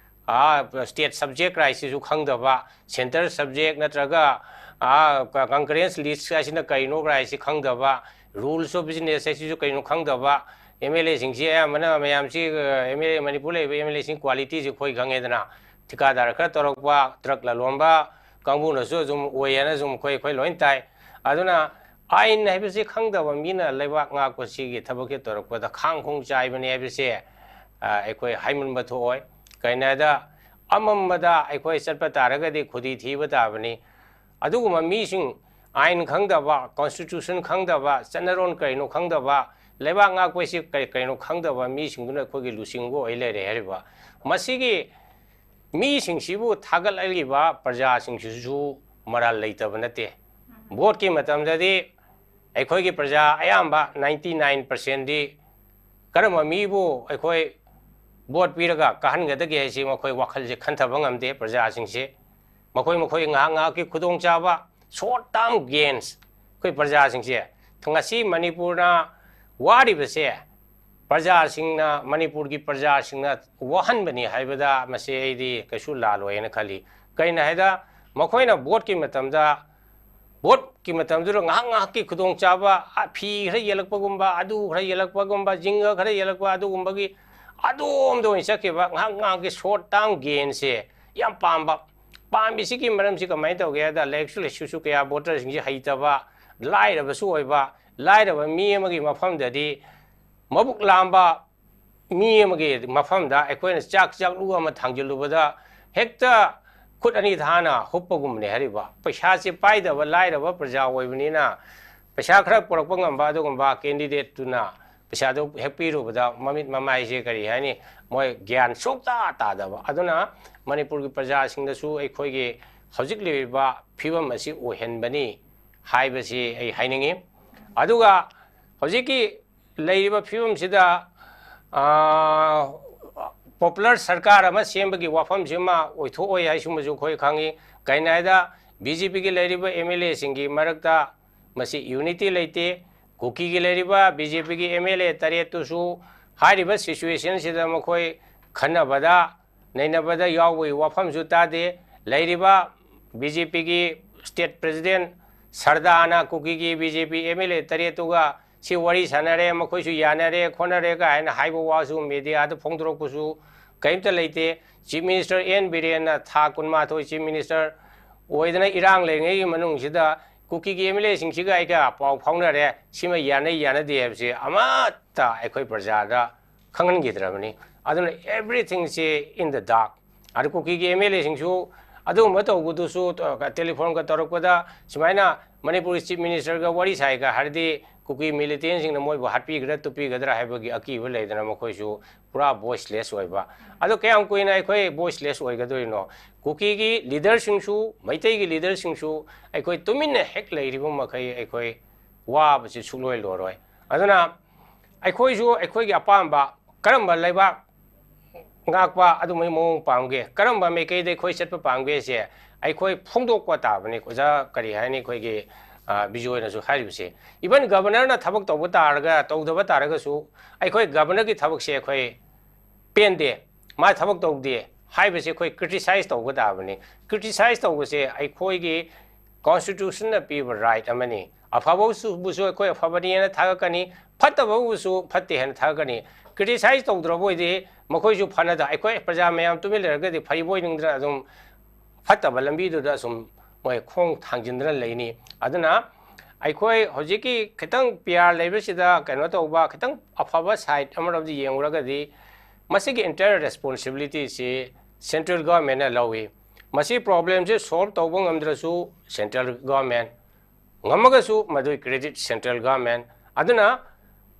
ꯑꯥ, state subject right ꯁꯤꯁꯨ ꯈꯪꯗꯕ, centre subject ꯅꯠꯇ꯭ꯔꯒ, ꯑꯥ, ꯀ-, concurrence list ꯍꯥꯏꯁꯤꯅ ꯀꯩꯅꯣ right ꯁꯤ ꯈꯪꯗꯕ, rules of business ꯍꯥꯏꯁꯤꯁꯨ ꯀꯩꯅꯣ ꯈꯪꯗꯕ꯫ M L A ꯁꯤꯡꯁꯤ ꯑꯌꯥꯝꯕꯅ ꯃꯌꯥꯝꯁꯤ, ꯑ, M L A, ꯃꯅꯤꯄꯨꯔ ꯂꯩꯔꯤꯕ M L A ꯁꯤꯡ quality ꯁꯤ ꯑꯩꯈꯣꯏ ꯈꯪꯉꯦꯗꯅ, ꯊꯤꯀꯥꯗꯥꯔ ꯈꯔ ꯇꯧꯔꯛꯄ, truck ꯂꯂꯣꯟꯕ ꯀꯥꯡꯕꯨꯅꯁꯨ ꯑꯗꯨꯝ ꯑꯣꯏ ꯍꯥꯏꯅ ꯑꯗꯨꯝ ꯑꯩꯈꯣꯏ, ꯑꯩꯈꯣꯏ ꯂꯣꯏ ꯇꯥꯏ꯫ ꯑꯗꯨꯅ ꯑꯥꯏꯟ ꯍꯥꯏꯕꯁꯤ ꯈꯪꯗꯕ ꯃꯤꯅ ꯂꯩꯕꯥꯛ ꯉꯥꯛꯄꯁꯤꯒꯤ ꯊꯕꯛꯁꯦ ꯇꯧꯔꯛꯄꯗ ꯈꯥꯡ ꯈꯣꯡ ꯆꯥꯏꯕꯅꯤ ꯍꯥꯏꯕꯁꯦ, ꯑ, ꯑꯩꯈꯣꯏ ꯍꯥꯏꯃꯟꯕ ꯊꯣꯛꯑꯣꯏ꯫ ꯀꯩꯅꯣꯗ ꯑꯃꯝꯕꯗ ꯑꯩꯈꯣꯏ ꯆꯠꯄ ꯇꯥꯔꯒꯗꯤ ꯈꯨꯗꯤ ꯊꯤꯕ ꯇꯥꯕꯅꯤ꯫ ꯑꯗꯨꯒꯨꯝꯕ ꯃꯤꯁꯤꯡ, ꯑꯥꯏꯟ ꯈꯪꯗꯕ, constitution ꯈꯪꯗꯕ, ꯆꯠꯅꯔꯣꯟ ꯀꯔꯤꯅꯣ ꯈꯪꯗꯕ, ꯂꯩꯕꯥꯛ ꯉꯥꯛꯄꯁꯤ ꯀꯔꯤ ꯀꯔꯤꯅꯣ ꯈꯪꯗꯕ ꯃꯤꯁꯤꯡꯗꯨꯅ ꯑꯩꯈꯣꯏꯒꯤ ꯂꯨꯆꯤꯡꯕ ꯑꯣꯏ ꯂꯩꯔꯦ ꯍꯥꯏꯔꯤꯕ꯫ ꯃꯁꯤꯒꯤ ꯃꯤꯁꯤꯡꯁꯤꯕꯨ ꯊꯥꯒꯠꯂꯛꯂꯤꯕ ꯄ꯭ꯔꯖꯥꯁꯤꯡꯁꯤꯁꯨ ꯃꯔꯥꯜ ꯂꯩꯇꯕ ꯅꯠꯇꯦ꯫ ꯚꯣꯠꯀꯤ ꯃꯇꯝꯗꯗꯤ ꯑꯩꯈꯣꯏꯒꯤ ꯄ꯭ꯔꯖꯥ ꯑꯌꯥꯝꯕ ninety nine percentꯗꯤ ꯀꯔꯝꯕ ꯃꯤꯕꯨ ꯑꯩꯈꯣꯏ ꯚꯣꯠ ꯄꯤꯔꯒ ꯀꯥꯍꯟꯒꯗꯒꯦ ꯍꯥꯏꯁꯤ ꯃꯈꯣꯏ ꯋꯥꯈꯜꯁꯦ ꯈꯟꯊꯕ ꯉꯝꯗꯦ ꯄ꯭ꯔꯖꯥꯁꯤꯡꯁꯦ꯫ ꯃꯈꯣꯏ ꯃꯈꯣꯏ ꯉꯥꯏꯍꯥꯛ ꯉꯥꯏꯍꯥꯛꯀꯤ ꯈꯨꯗꯣꯡꯆꯥꯕ, short term gains, ꯑꯩꯈꯣꯏ ꯄ꯭ꯔꯖꯥꯁꯤꯡꯁꯦ ꯉꯁꯤ ꯃꯅꯤꯄꯨꯔꯅ ꯋꯥꯔꯤꯕꯁꯦ ꯄ꯭ꯔꯖꯥꯁꯤꯡꯅ, ꯃꯅꯤꯄꯨꯔꯒꯤ ꯄ꯭ꯔꯖꯥꯁꯤꯡꯅ ꯋꯥꯍꯟꯕꯅꯤ ꯍꯥꯏꯕꯗ ꯃꯁꯤ ꯑꯩꯗꯤ ꯀꯩꯁꯨ ꯂꯥꯜꯂꯣꯏ ꯍꯥꯏꯅ ꯈꯜꯂꯤ꯫ ꯀꯩꯅꯣ ꯍꯥꯏꯗ ꯃꯈꯣꯏꯅ ꯚꯣꯠꯀꯤ ꯃꯇꯝꯗ, ꯚꯣꯠꯀꯤ ꯃꯇꯝꯗꯨꯗ ꯉꯥꯏꯍꯥꯛ ꯉꯥꯏꯍꯥꯛꯀꯤ ꯈꯨꯗꯣꯡꯆꯥꯕ, ꯑ, ꯐꯤ ꯈꯔ ꯌꯦꯜꯂꯛꯄꯒꯨꯝꯕ, ꯑꯗꯨ ꯈꯔ ꯌꯦꯜꯂꯛꯄꯒꯨꯝꯕ, ꯖꯤꯡꯒ ꯈꯔ ꯌꯦꯜꯂꯛꯄ, ꯑꯗꯨꯒꯨꯝꯕꯒꯤ ꯑꯗꯣꯝꯗ ꯑꯣꯏꯅ ꯆꯠꯈꯤꯕ, ꯉꯥꯏꯍꯥꯛ ꯉꯥꯏꯍꯥꯛꯀꯤ short term gainꯁꯦ ꯌꯥꯝ ꯄꯥꯝꯕ꯫ ꯄꯥꯝꯃꯤꯁꯤꯒꯤ ꯃꯔꯝꯁꯤ ꯀꯃꯥꯏꯅ ꯇꯧꯒꯦ ꯍꯥꯏꯗ, ꯂꯥꯏꯔꯤꯛꯁꯨ ꯂꯥꯏꯁꯨꯁꯨ ꯀꯌꯥ voterꯁꯤꯡꯁꯤ ꯍꯩꯇꯕ, ꯂꯥꯏꯔꯕꯁꯨ ꯑꯣꯏꯕ, ꯂꯥꯏꯔꯕ ꯃꯤ ꯑꯃꯒꯤ ꯃꯐꯝꯗꯗꯤ ꯃꯕꯨꯛ ꯂꯥꯝꯕ ꯃꯤ ꯑꯃꯒꯤ ꯃꯐꯝꯗ ꯑꯩꯈꯣꯏꯅ ꯆꯥꯛ ꯆꯥꯛꯂꯨ ꯑꯃ ꯊꯥꯡꯖꯤꯜꯂꯨꯕꯗ ꯍꯦꯛꯇ ꯈꯨꯠ ꯑꯅꯤ ꯊꯥꯅ ꯍꯨꯞꯄꯒꯨꯝꯕꯅꯦ ꯍꯥꯏꯔꯤꯕ꯫ ꯄꯩꯁꯥꯁꯦ ꯄꯥꯏꯗꯕ ꯂꯥꯏꯔꯕ ꯄ꯭ꯔꯖꯥ ꯑꯣꯏꯕꯅꯤꯅ ꯄꯩꯁꯥ ꯈꯔ ꯄꯨꯔꯛꯄ ꯉꯝꯕ ꯑꯗꯨꯒꯨꯝꯕ candidateꯇꯨꯅ ꯄꯩꯁꯥꯗꯨ ꯍꯦꯛ ꯄꯤꯔꯨꯕꯗ ꯃꯃꯤꯠ ꯃꯃꯥꯏꯁꯦ ꯀꯔꯤ ꯍꯥꯏꯅꯤ, ꯃꯣꯏ ꯒ꯭ꯌꯥꯟ ꯁꯨꯛꯇꯥ ꯇꯥꯗꯕ꯫ ꯑꯗꯨꯅ ꯃꯅꯤꯄꯨꯔꯒꯤ ꯄ꯭ꯔꯖꯥꯁꯤꯡꯗꯁꯨ ꯑꯩꯈꯣꯏꯒꯤ ꯍꯧꯖꯤꯛ ꯂꯩꯔꯤꯕ ꯐꯤꯕꯝ ꯑꯁꯤ ꯑꯣꯏꯍꯟꯕꯅꯤ ꯍꯥꯏꯕꯁꯤ ꯑꯩ ꯍꯥꯏꯅꯤꯡꯉꯤ꯫ ꯑꯗꯨꯒ ꯍꯧꯖꯤꯛꯀꯤ ꯂꯩꯔꯤꯕ ꯐꯤꯕꯝꯁꯤꯗ, ꯑꯥ, popular ꯁꯔꯀꯥꯔ ꯑꯃ ꯁꯦꯝꯕꯒꯤ ꯋꯥꯐꯝꯁꯤꯃ ꯑꯣꯏꯊꯣꯛꯑꯣꯏ ꯍꯥꯏꯁꯤꯃꯁꯨ ꯑꯩꯈꯣꯏ ꯈꯪꯉꯤ꯫ ꯀꯩꯅꯣ ꯍꯥꯏꯗ, BJPꯒꯤ ꯂꯩꯔꯤꯕ MLAꯁꯤꯡꯒꯤ ꯃꯔꯛꯇ ꯃꯁꯤ unity ꯂꯩꯇꯦ꯫ ꯀꯨꯀꯤꯒꯤ ꯂꯩꯔꯤꯕ BJPꯒꯤ MLA ꯇꯔꯦꯠꯇꯨꯁꯨ ꯍꯥꯏꯔꯤꯕ situationꯁꯤꯗ ꯃꯈꯣꯏ ꯈꯟꯅꯕꯗ, ꯅꯩꯅꯕꯗ ꯌꯥꯎꯕꯒꯤ ꯋꯥꯐꯝꯁꯨ ꯇꯥꯗꯦ꯫ ꯂꯩꯔꯤꯕ BJPꯒꯤ state president ꯁꯔꯗꯥꯅ ꯀꯨꯀꯤꯒꯤ BJP MLA ꯇꯔꯦꯠꯇꯨꯒ ꯁꯤ ꯋꯥꯔꯤ ꯁꯥꯟꯅꯔꯦ, ꯃꯈꯣꯏꯁꯨ ꯌꯥꯅꯔꯦ, ꯈꯣꯠꯅꯔꯦ ꯀꯥꯏꯅ ꯍꯥꯏꯕ ꯋꯥꯁꯨ mediaꯗ ꯐꯣꯡꯗꯣꯔꯛꯄꯁꯨ ꯀꯔꯤꯝꯇ ꯂꯩꯇꯦ꯫ Chief Minister ꯑꯦꯟ ꯕꯤꯔꯦꯟꯅ ꯊꯥ ꯀꯨꯟꯃꯥꯊꯣꯏ Chief Minister ꯑꯣꯏꯗꯅ ꯏꯔꯥꯡ ꯂꯩꯔꯤꯉꯩꯒꯤ ꯃꯅꯨꯡꯁꯤꯗ ꯀꯨꯀꯤꯒꯤ MLAꯁꯤꯡꯁꯤꯒ ꯑꯩꯒ ꯄꯥꯎ ꯐꯥꯎꯅꯔꯦ, ꯁꯤꯃ ꯌꯥꯅꯩ ꯌꯥꯅꯗꯦ ꯍꯥꯏꯕꯁꯤ ꯑꯃꯠꯇ ꯑꯩꯈꯣꯏ ꯄ꯭ꯔꯖꯥꯗ ꯈꯪꯍꯟꯈꯤꯗ꯭ꯔꯕꯅꯤ꯫ ꯑꯗꯨꯅ everythingꯁꯤ in the dark꯫ ꯑꯗꯨ ꯀꯨꯀꯤꯒꯤ MLAꯁꯤꯡꯁꯨ ꯑꯗꯨꯒꯨꯝꯕ ꯇꯧꯕꯗꯨꯁꯨ, ꯇ-, telephoneꯒ ꯇꯧꯔꯛꯄꯗ ꯁꯨꯃꯥꯏꯅ ꯃꯅꯤꯄꯨꯔꯒꯤ Chief Ministerꯒ ꯋꯥꯔꯤ ꯁꯥꯏꯒ ꯍꯥꯏꯔꯗꯤ ꯀꯨꯀꯤ ꯃꯤꯂꯤꯇꯦꯟꯁꯤꯡꯅ ꯃꯣꯏꯕꯨ ꯍꯥꯠꯄꯤꯒꯗ꯭ꯔꯥ ꯇꯨꯞꯄꯤꯒꯗ꯭ꯔꯥ ꯍꯥꯏꯕꯒꯤ ꯑꯀꯤꯕ ꯂꯩꯗꯅ ꯃꯈꯣꯏꯁꯨ ꯄꯨꯔꯥ ꯚꯣꯏꯁꯂꯦꯁ ꯑꯣꯏꯕ꯫ ꯑꯗꯣ ꯀꯌꯥꯝ ꯀꯨꯏꯅ ꯑꯩꯈꯣꯏ ꯚꯣꯏꯁꯂꯦꯁ ꯑꯣꯏꯒꯗꯣꯏꯅꯣ? ꯀꯨꯀꯤꯒꯤ ꯂꯤꯗꯔꯁꯤꯡꯁꯨ, ꯃꯩꯇꯩꯒꯤ ꯂꯤꯗꯔꯁꯤꯡꯁꯨ ꯑꯩꯈꯣꯏ ꯇꯨꯃꯤꯟꯅ ꯍꯦꯛ ꯂꯩꯔꯤꯕ ꯃꯈꯩ ꯑꯩꯈꯣꯏ ꯋꯥꯕꯁꯤ ꯁꯨꯛꯂꯣꯏ ꯂꯣꯏꯔꯣꯏ꯫ ꯑꯗꯨꯅ ꯑꯩꯈꯣꯏꯁꯨ ꯑꯩꯈꯣꯏꯒꯤ ꯑꯄꯥꯝꯕ ꯀꯔꯝꯕ ꯂꯩꯕꯥꯛ ꯉꯥꯛꯄ ꯑꯗꯨꯃꯥꯏ ꯃꯑꯣꯡ ꯄꯥꯝꯒꯦ, ꯀꯔꯝꯕ ꯃꯥꯏꯀꯩꯗ ꯑꯩꯈꯣꯏ ꯆꯠꯄ ꯄꯥꯝꯒꯦꯁꯦ ꯑꯩꯈꯣꯏ ꯐꯣꯡꯗꯣꯛꯄ ꯇꯥꯕꯅꯤ꯫ ꯑꯣꯖꯥ, ꯀꯔꯤ ꯍꯥꯏꯅꯤ, ꯑꯩꯈꯣꯏꯒꯤ, ꯑ, ꯕꯤꯖꯣꯏꯅꯁꯨ ꯍꯥꯏꯔꯤꯕꯁꯦ, ꯏꯚꯟ ꯒꯕꯔꯅꯔꯅ ꯊꯕꯛ ꯇꯧꯕ ꯇꯥꯔꯒ, ꯇꯧꯗꯕ ꯇꯥꯔꯒꯁꯨ, ꯑꯩꯈꯣꯏ ꯒꯕꯔꯅꯔꯒꯤ ꯊꯕꯛꯁꯦ ꯑꯩꯈꯣꯏ ꯄꯦꯟꯗꯦ, ꯃꯥ ꯊꯕꯛ ꯇꯧꯗꯦ ꯍꯥꯏꯕꯁꯦ ꯑꯩꯈꯣꯏ ꯀ꯭ꯔꯤꯇꯤꯁꯥꯏꯖ ꯇꯧꯕ ꯇꯥꯕꯅꯤ꯫ ꯀ꯭ꯔꯤꯇꯤꯁꯥꯏꯖ ꯇꯧꯕꯁꯦ ꯑꯩꯈꯣꯏꯒꯤ ꯀꯣꯟꯁꯇꯤꯇ꯭ꯌꯨꯁꯟꯅ ꯄꯤꯕ ꯔꯥꯏꯠ ꯑꯃꯅꯤ꯫ ꯑꯐꯕꯕꯨꯁꯨ ꯑꯩꯈꯣꯏ ꯑꯐꯕꯅꯤ ꯍꯥꯏꯅ ꯊꯥꯒꯠꯀꯅꯤ, ꯐꯠꯇꯕꯕꯨꯁꯨ ꯐꯠꯇꯦ ꯍꯥꯏꯅ ꯊꯥꯒꯠꯀꯅꯤ꯫ ꯀ꯭ꯔꯤꯇꯤꯁꯥꯏꯖ ꯇꯧꯗ꯭ꯔꯕ ꯑꯣꯏꯗꯤ ꯃꯈꯣꯏꯁꯨ ꯐꯅꯗ, ꯑꯩꯈꯣꯏ ꯄ꯭ꯔꯖꯥ ꯃꯌꯥꯝ ꯇꯨꯃꯤꯟ ꯂꯩꯔꯒꯗꯤ ꯐꯩꯕꯣꯏ ꯅꯤꯡꯗꯅ ꯑꯗꯨꯝ ꯐꯠꯇꯕ ꯂꯝꯕꯤꯗꯨꯗ ꯑꯁꯨꯝ ꯃꯣꯏ ꯈꯣꯡ ꯊꯥꯡꯖꯤꯟꯗꯅ ꯂꯩꯅꯤ꯫ ꯑꯗꯨꯅ ꯑꯩꯈꯣꯏ ꯍꯧꯖꯤꯛꯀꯤ ꯈꯤꯇꯪ ꯄꯤ ꯑꯥꯔ ꯂꯩꯕꯁꯤꯗ ꯀꯩꯅꯣ ꯇꯧꯕ, ꯈꯤꯇꯪ ꯑꯐꯕ ꯁꯥꯏꯠ ꯑꯃꯔꯣꯝꯗ ꯌꯦꯡꯉꯨꯔꯒꯗꯤ ꯃꯁꯤꯒꯤ entire responsibility ꯁꯤ central government ꯅ ꯂꯧꯏ꯫ ꯃꯁꯤ problem ꯁꯦ solve ꯇꯧꯕ ꯉꯝꯗ꯭ꯔꯁꯨ central government, ꯉꯝꯃꯒꯁꯨ ꯃꯗꯨꯒꯤ credit central government꯫ ꯑꯗꯨꯅ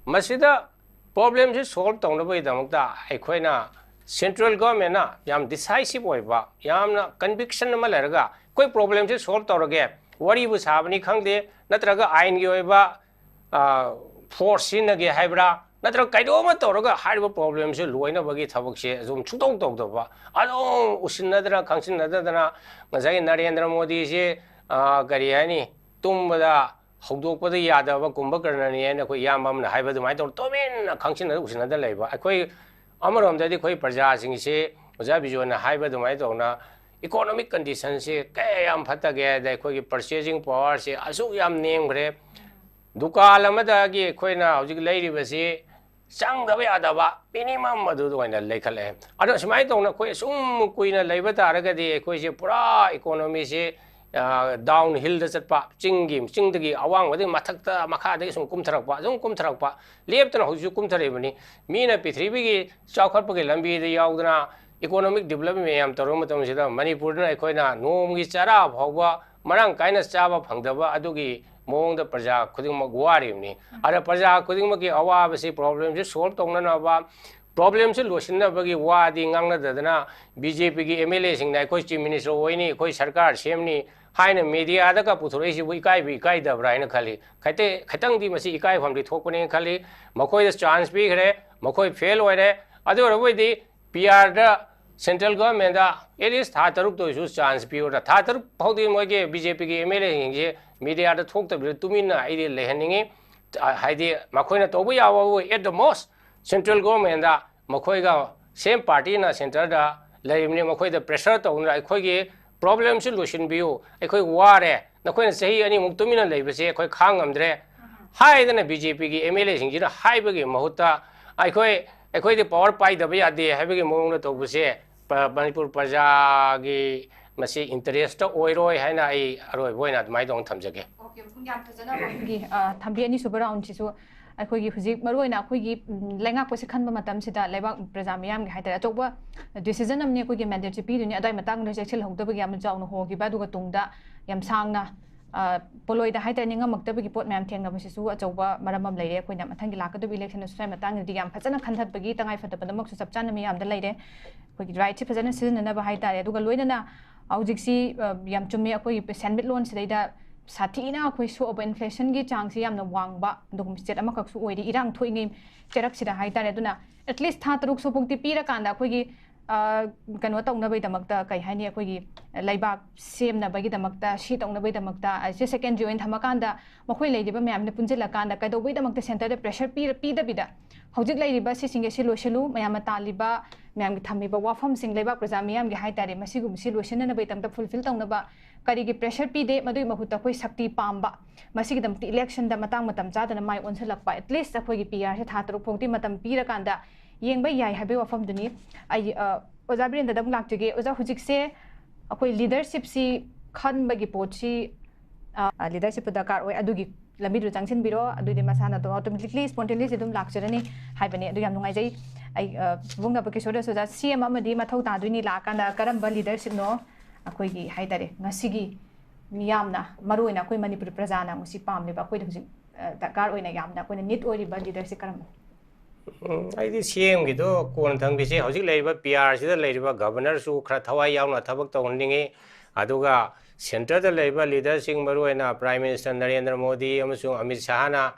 ꯃꯁꯤꯗ problem ꯁꯦ solve ꯇꯧꯅꯕꯒꯤꯗꯃꯛꯇ ꯑꯩꯈꯣꯏꯅ central government ꯅ ꯌꯥꯝ decisive ꯑꯣꯏꯕ, ꯌꯥꯝꯅ conviction ꯑꯃ ꯂꯩꯔꯒ ꯑꯩꯈꯣꯏ problem ꯁꯦ solve ꯇꯧꯔꯒꯦ, ꯋꯥꯔꯤꯕꯨ ꯁꯥꯕꯅꯤ ꯈꯪꯗꯦ, ꯅꯠꯇ꯭ꯔꯒ ꯑꯥꯏꯟꯒꯤ ꯑꯣꯏꯕ, ꯑ, force ꯁꯤꯖꯤꯟꯅꯒꯦ ꯍꯥꯏꯕ꯭ꯔꯥ, ꯅꯠꯇ꯭ꯔꯒ ꯀꯩꯅꯣꯝꯃ ꯇꯧꯔꯒ ꯍꯥꯏꯔꯤꯕ problem ꯁꯦ ꯂꯣꯏꯅꯕꯒꯤ ꯊꯕꯛꯁꯦ ꯑꯗꯨꯝ ꯁꯨꯡꯇꯧ ꯇꯧꯗꯕ, ꯑꯗꯨꯝ ꯎꯁꯤꯟꯅꯗꯅ ꯈꯪꯁꯤꯟꯅꯗꯅ ꯉꯁꯥꯏꯒꯤ ꯅꯔꯦꯟꯗ꯭ꯔ ꯃꯣꯗꯤꯁꯦ, ꯑ, ꯀꯔꯤ ꯍꯥꯏꯅꯤ, ꯇꯨꯝꯕꯗ ꯍꯧꯗꯣꯛꯄꯗ ꯌꯥꯗꯕ ꯀꯨꯝꯚꯀꯔꯅꯅꯤ ꯍꯥꯏꯅ ꯑꯩꯈꯣꯏ ꯏꯌꯥꯝꯕ ꯑꯃꯅ ꯍꯥꯏꯕ ꯑꯗꯨꯃꯥꯏꯅ ꯇꯧꯔ ꯇꯨꯃꯤꯟꯅ ꯈꯪꯁꯤꯟꯅꯗ ꯎꯁꯤꯟꯅꯗ ꯂꯩꯕ꯫ ꯑꯩꯈꯣꯏ ꯑꯃꯔꯣꯝꯗꯗꯤ ꯑꯩꯈꯣꯏ ꯄ꯭ꯔꯖꯥꯁꯤꯡꯁꯤ ꯑꯣꯖꯥ ꯕꯤꯖꯣꯏꯅ ꯍꯥꯏꯕ ꯑꯗꯨꯃꯥꯏꯅ ꯇꯧꯅ economic condition ꯁꯤ ꯀꯌꯥ ꯌꯥꯝ ꯐꯠꯇꯒꯦ, ꯑꯗ ꯑꯩꯈꯣꯏꯒꯤ purchasing power ꯁꯤ ꯑꯁꯨꯛ ꯌꯥꯝ ꯅꯦꯝꯈ꯭ꯔꯦ꯫ ꯗꯨꯀꯥꯟ ꯑꯃꯗꯒꯤ ꯑꯩꯈꯣꯏꯅ ꯍꯧꯖꯤꯛ ꯂꯩꯔꯤꯕꯁꯤ ꯆꯪꯗꯕ ꯌꯥꯗꯕ minimum ꯑꯗꯨꯗ ꯑꯣꯏꯅ ꯂꯩꯈꯠꯂꯛꯑꯦ꯫ ꯑꯗꯣ ꯁꯨꯃꯥꯏꯅ ꯇꯧꯅ ꯑꯩꯈꯣꯏ ꯑꯁꯨꯝ ꯀꯨꯏꯅ ꯂꯩꯕ ꯇꯥꯔꯒꯗꯤ ꯑꯩꯈꯣꯏꯁꯦ ꯄꯨꯔꯥ economy ꯁꯦ, ꯑ, downhill ꯗ ꯆꯠꯄ, ꯆꯤꯡꯒꯤ, ꯆꯤꯡꯗꯒꯤ ꯑꯋꯥꯡꯕꯗꯒꯤ ꯃꯊꯛꯇ, ꯃꯈꯥꯗꯒꯤ ꯁꯨꯝ ꯀꯨꯝꯊꯔꯛꯄ, ꯑꯗꯨꯝ ꯀꯨꯝꯊꯔꯛꯄ, ꯂꯦꯞꯇꯅ ꯍꯧꯖꯤꯛꯁꯨ ꯀꯨꯝꯊꯔꯛꯏꯕꯅꯤ꯫ ꯃꯤꯅ ꯄ꯭ꯔꯤꯊꯤꯕꯤꯒꯤ ꯆꯥꯎꯈꯠꯄꯒꯤ ꯂꯝꯕꯤꯗ ꯌꯥꯎꯗꯅ economic development ꯃꯌꯥꯝ ꯇꯧꯔꯕ ꯃꯇꯝꯁꯤꯗ ꯃꯅꯤꯄꯨꯔꯗꯅ ꯑꯩꯈꯣꯏꯅ ꯅꯣꯡꯃꯒꯤ ꯆꯔꯥ ꯐꯥꯎꯕ ꯃꯔꯥꯡ ꯀꯥꯏꯅ ꯆꯥꯕ ꯐꯪꯗꯕ ꯑꯗꯨꯒꯤ ꯃꯑꯣꯡꯗ ꯄ꯭ꯔꯖꯥ ꯈꯨꯗꯤꯡꯃꯛ ꯋꯥꯔꯤꯕꯅꯤ꯫ ꯑꯗ ꯄ꯭ꯔꯖꯥ ꯈꯨꯗꯤꯡꯃꯛꯀꯤ ꯑꯋꯥꯕꯁꯤ, problemꯁꯤ solve ꯇꯧꯅꯅꯕ, problemꯁꯤ ꯂꯣꯏꯁꯤꯟꯅꯕꯒꯤ ꯋꯥꯗꯤ ꯉꯥꯡꯅꯗꯗꯅ, BJPꯒꯤ MLAꯁꯤꯡꯅ "ꯑꯩꯈꯣꯏ Chief Minister ꯑꯣꯏꯅꯤ, ꯑꯩꯈꯣꯏ ꯁꯔꯀꯥꯔ ꯁꯦꯝꯅꯤ" ꯍꯥꯏꯅ mediaꯗꯒ ꯄꯨꯊꯣꯔꯛꯏꯁꯤꯕꯨ ꯏꯀꯥꯏꯕꯨ ꯏꯀꯥꯏꯗꯕ꯭ꯔꯥ ꯍꯥꯏꯅ ꯈꯜꯂꯤ꯫ ꯈꯤꯇ-, ꯈꯤꯇꯪꯗꯤ ꯃꯁꯤ ꯏꯀꯥꯏꯐꯝꯗꯤ ꯊꯣꯛꯄꯅꯦꯅ ꯈꯜꯂꯤ꯫ ꯃꯈꯣꯏꯗ chance ꯄꯤꯈ꯭ꯔꯦ, ꯃꯈꯣꯏ fail ꯑꯣꯏꯔꯦ꯫ ꯑꯗꯨ ꯑꯣꯏꯔꯕꯣꯏꯗꯤ PRꯗ, central governmentꯗ at least ꯊꯥ ꯇꯔꯨꯛꯇ ꯑꯣꯏꯔꯁꯨ chance ꯄꯤꯌꯨꯗ꯫ ꯊꯥ ꯇꯔꯨꯛ ꯐꯥꯎꯗꯤ ꯃꯣꯏꯒꯤ BJPꯒꯤ MLAꯁꯤꯡꯁꯦ mediaꯗ ꯊꯣꯛꯇꯕꯤꯗ ꯇꯨꯃꯤꯟꯅ ꯑꯩꯗꯤ ꯂꯩꯍꯟꯅꯤꯡꯉꯤ꯫ ꯍꯥꯏꯗꯤ ꯃꯈꯣꯏꯅ ꯇꯧꯕ ꯌꯥꯕꯕꯨ at the most central governmentꯗ, ꯃꯈꯣꯏꯒ same partyꯅ centreꯗ ꯂꯩꯔꯤꯕꯅꯤ, ꯃꯈꯣꯏꯗ pressure ꯇꯧꯗꯨꯅ "ꯑꯩꯈꯣꯏꯒꯤ problemꯁꯤ ꯂꯣꯏꯁꯤꯟꯕꯤꯌꯨ, ꯑꯩꯈꯣꯏ ꯋꯥꯔꯦ, ꯅꯈꯣꯏꯅ ꯆꯍꯤ ꯑꯅꯤꯃꯨꯛ ꯇꯨꯃꯤꯟꯅ ꯂꯩꯕꯁꯦ ꯑꯩꯈꯣꯏ ꯈꯥꯡꯉꯝꯗ꯭ꯔꯦ" ꯍꯥꯏꯗꯅ BJPꯒꯤ MLAꯁꯤꯡꯁꯤꯅ ꯍꯥꯏꯕꯒꯤ ꯃꯍꯨꯠꯇ, "ꯑꯩꯈꯣꯏ, ꯑꯩꯈꯣꯏꯗꯤ power ꯄꯥꯏꯗꯕ ꯌꯥꯗꯦ" ꯍꯥꯏꯕꯒꯤ ꯃꯑꯣꯡꯗ ꯇꯧꯕꯁꯦ ꯄ-, ꯃꯅꯤꯄꯨꯔ ꯄ꯭ꯔꯖꯥꯒꯤ ꯃꯁꯤ interest ꯑꯣꯏꯔꯣꯏ ꯍꯥꯏꯅ ꯑꯩ ꯑꯔꯣꯏꯕ ꯑꯣꯏꯅ ꯑꯗꯨꯃꯥꯏꯅ ꯇꯧꯅ ꯊꯝꯖꯒꯦ꯫ Okay, ꯃꯐꯝ ꯌꯥꯝ ꯐꯖꯅ ꯑꯩꯈꯣꯏꯒꯤ, ꯑ, ꯊꯝꯕꯤ ꯑꯅꯤꯁꯨꯕ roundꯁꯤꯁꯨ ꯑꯩꯈꯣꯏꯒꯤ ꯍꯧꯖꯤꯛ ꯃꯔꯨꯑꯣꯏꯅ ꯑꯩꯈꯣꯏꯒꯤ, ꯎꯝ, ꯂꯩꯉꯥꯛꯄꯁꯦ ꯈꯟꯕ ꯃꯇꯝꯁꯤꯗ ꯂꯩꯕꯥꯛ ꯄ꯭ꯔꯖꯥ ꯃꯤꯌꯥꯝꯒꯤ ꯍꯥꯏꯇꯥꯔꯦ, ꯑꯆꯧꯕ decision ꯑꯃꯅꯤ꯫ ꯑꯩꯈꯣꯏꯒꯤ mandateꯁꯦ ꯄꯤꯗꯣꯏꯅꯤ꯫ ꯑꯗꯨꯋꯥꯏ ꯃꯇꯥꯡꯗ ꯆꯦꯛꯁꯤꯜꯍꯧꯗꯕꯒꯤ ꯌꯥꯝꯅ ꯆꯥꯎꯅ ꯍꯣꯈꯤꯕ, ꯑꯗꯨꯒ ꯇꯨꯡꯗ ꯌꯥꯝ ꯁꯥꯡꯅ, ꯑ, ꯄꯣꯂꯣꯏꯗ ꯍꯥꯏꯇꯥꯔꯦ, ꯅꯤꯡꯉꯝꯃꯛꯇꯕꯒꯤ ꯄꯣꯠ ꯃꯌꯥꯝ ꯊꯦꯡꯅꯕꯁꯤꯁꯨ ꯑꯆꯧꯕ ꯃꯔꯝ ꯑꯃ ꯂꯩꯔꯦ꯫ ꯑꯩꯈꯣꯏꯅ ꯃꯊꯪꯒꯤ ꯂꯥꯛꯀꯗꯕ electionꯗꯁꯨ ꯁ꯭ꯋꯥꯏ ꯃꯇꯥꯡꯗꯗꯤ ꯌꯥꯝ ꯐꯖꯅ ꯈꯟꯊꯠꯄꯒꯤ ꯇꯉꯥꯏ ꯐꯗꯕꯗꯃꯛꯁꯨ ꯆꯞ ꯆꯥꯅ ꯃꯤꯌꯥꯝꯗ ꯂꯩꯔꯦ꯫ ꯑꯩꯈꯣꯏꯒꯤ rightꯁꯦ ꯐꯖꯅ ꯁꯤꯖꯤꯟꯅꯅꯕ ꯍꯥꯏꯇꯥꯔꯦ꯫ ꯑꯗꯨꯒ ꯂꯣꯏꯅꯅ ꯍꯧꯖꯤꯛꯁꯤ, ꯑ, ꯌꯥꯝ ꯆꯨꯝꯃꯤ, ꯑꯩꯈꯣꯏꯒꯤ ꯁꯦꯟꯃꯤꯠꯂꯣꯟꯁꯤꯗꯩꯗ ꯁꯥꯊꯤꯅ ꯑꯩꯈꯣꯏ ꯁꯣꯛꯑꯕ, inflationꯒꯤ ꯆꯥꯡꯁꯤ ꯌꯥꯝꯅ ꯋꯥꯡꯕ ꯑꯗꯨꯒꯨꯝꯕ state ꯑꯃꯈꯛꯁꯨ ꯑꯣꯏꯔꯤ ꯏꯔꯥꯡ ꯊꯣꯛꯏꯉꯩ ꯆꯩꯔꯛꯁꯤꯗ ꯍꯥꯏꯇꯥꯔꯦ꯫ ꯑꯗꯨꯅ at least ꯊꯥ ꯇꯔꯨꯛ ꯁꯨꯕꯨꯛꯇꯤ ꯄꯤꯔꯀꯥꯟꯗ ꯑꯩꯈꯣꯏꯒꯤ, ꯑ, ꯀꯩꯅꯣ ꯇꯧꯅꯕꯒꯤꯗꯃꯛꯇ, ꯀꯩ ꯍꯥꯏꯅꯤ, ꯑꯩꯈꯣꯏꯒꯤ ꯂꯩꯕꯥꯛ ꯁꯦꯝꯅꯕꯒꯤꯗꯃꯛꯇ, ꯁꯤ ꯇꯧꯅꯕꯒꯤꯗꯃꯛꯇ, ꯑꯁꯤ secondary ꯑꯣꯏꯅ ꯊꯝꯃꯀꯥꯟꯗ ꯃꯈꯣꯏ ꯂꯩꯔꯤꯕ ꯃꯌꯥꯝꯅ ꯄꯨꯟꯁꯤꯜꯂꯀꯥꯟꯗ ꯀꯩꯗꯧꯕꯒꯤꯗꯃꯛꯇ centreꯗ pressure ꯄꯤ-, ꯄꯤꯗꯕꯤꯗ ꯍꯧꯖꯤꯛ ꯂꯩꯔꯤꯕ ꯁꯤꯁꯤꯡꯁꯦ ꯁꯤ ꯂꯣꯏꯁꯤꯜꯂꯨ, ꯃꯌꯥꯝꯅ ꯇꯥꯜꯂꯤꯕ, ꯃꯌꯥꯝꯒꯤ ꯊꯝꯃꯤꯕ ꯋꯥꯐꯝꯁꯤꯡ, ꯂꯩꯕꯥꯛ ꯄ꯭ꯔꯖꯥ ꯃꯤꯌꯥꯝꯒꯤ ꯍꯥꯏꯇꯥꯔꯦ, ꯃꯁꯤꯒꯨꯝꯕꯁꯤ ꯂꯣꯏꯁꯤꯟꯅꯅꯕꯒꯤꯗꯃꯛꯇ, fulfil ꯇꯧꯅꯕ ꯀꯔꯤꯒꯤ pressure ꯄꯤꯗꯦ? ꯃꯗꯨꯒꯤ ꯃꯍꯨꯠꯇ ꯑꯩꯈꯣꯏ ꯁꯛꯇꯤ ꯄꯥꯝꯕ, ꯃꯁꯤꯒꯤꯗꯃꯛꯇ electionꯗ ꯃꯇꯥꯡ ꯃꯇꯝ ꯆꯥꯗꯅ ꯃꯥꯏ ꯑꯣꯟꯁꯤꯜꯂꯛꯄ, at least ꯑꯩꯈꯣꯏꯒꯤ PRꯁꯦ ꯊꯥ ꯇꯔꯨꯛ ꯐꯥꯎꯗꯤ ꯃꯇꯝ ꯄꯤꯔꯀꯥꯟꯗ ꯌꯦꯡꯕ ꯌꯥꯏ ꯍꯥꯏꯕꯒꯤ ꯋꯥꯐꯝꯗꯨꯅꯤ꯫ ꯑꯩ, ꯑ, ꯑꯣꯖꯥ ꯕꯤꯔꯦꯟꯗꯗ ꯑꯃꯨꯛ ꯂꯥꯛꯆꯒꯦ꯫ ꯑꯣꯖꯥ, ꯍꯧꯖꯤꯛꯁꯦ ꯑꯩꯈꯣꯏ leadershipꯁꯤ ꯈꯟꯕꯒꯤ ꯄꯣꯠꯁꯤ, ꯑ, leadershipꯄꯨ ꯗꯔꯀꯥꯔ ꯑꯣꯏ, ꯑꯗꯨꯒꯤ ꯂꯝꯕꯤꯗꯨ ꯆꯪꯁꯤꯟꯕꯤꯔꯣ, ꯑꯗꯨꯗꯤ ꯃꯁꯥꯅ ꯑꯗꯨꯝ automatically, spontaneously ꯑꯗꯨꯝ ꯂꯥꯛꯆꯔꯅꯤ ꯍꯥꯏꯕꯅꯤ꯫ ꯑꯗꯨ ꯌꯥꯝ ꯅꯨꯡꯉꯥꯏꯖꯩ꯫ ꯑꯩ, ꯑ, ꯏꯕꯨꯡꯉꯣ ꯀꯤꯁꯣꯔꯗꯁꯨ ꯑꯣꯖꯥ, CM ꯑꯃꯗꯤ ꯃꯊꯧ ꯇꯥꯗꯣꯏꯅꯤ ꯂꯥꯛꯑꯀꯥꯟꯗ꯫ ꯀꯔꯝꯕ leadershipꯅꯣ ꯑꯩꯈꯣꯏꯒꯤ ꯍꯥꯏꯇꯥꯔꯦ, ꯉꯁꯤꯒꯤ ꯃꯤꯌꯥꯝꯅ, ꯃꯔꯨꯑꯣꯏꯅ ꯑꯩꯈꯣꯏ ꯃꯅꯤꯄꯨꯔ ꯄ꯭ꯔꯖꯥꯅ ꯉꯁꯤ ꯄꯥꯝꯂꯤꯕ, ꯑꯩꯈꯣꯏꯗ ꯍꯧꯖꯤꯛ, ꯑ, ꯗꯔꯀꯥꯔ ꯑꯣꯏꯅ ꯌꯥꯝꯅ ꯑꯩꯈꯣꯏꯅ ꯅꯤꯗ ꯑꯣꯏꯔꯤꯕ ꯂꯤꯗꯔꯁꯤ ꯀꯔꯝꯕ? ꯎꯝ, ꯑꯩꯗꯤ ꯁꯤ ꯑꯦꯝꯒꯤꯗꯣ ꯀꯣꯟꯅ ꯊꯝꯈꯤꯁꯤ꯫ ꯍꯧꯖꯤꯛ ꯂꯩꯔꯤꯕ ꯄꯤ ꯑꯥꯔꯁꯤꯗ ꯂꯩꯔꯤꯕ ꯒꯕꯔꯅꯔꯁꯨ ꯈꯔ ꯊꯋꯥꯏ ꯌꯥꯎꯅ ꯊꯕꯛ ꯇꯧꯍꯟꯅꯤꯡꯉꯤ꯫ ꯑꯗꯨꯒ ꯁꯦꯟꯇꯔꯗ ꯂꯩꯔꯤꯕ ꯂꯤꯗꯔꯁꯤꯡ, ꯃꯔꯨꯑꯣꯏꯅ ꯄ꯭ꯔꯥꯏꯝ ꯃꯤꯅꯤꯁꯇꯔ ꯅꯔꯦꯟꯗ꯭ꯔ ꯃꯣꯗꯤ ꯑꯃꯁꯨꯡ ꯑꯃꯤꯠ ꯁꯥꯍꯅ,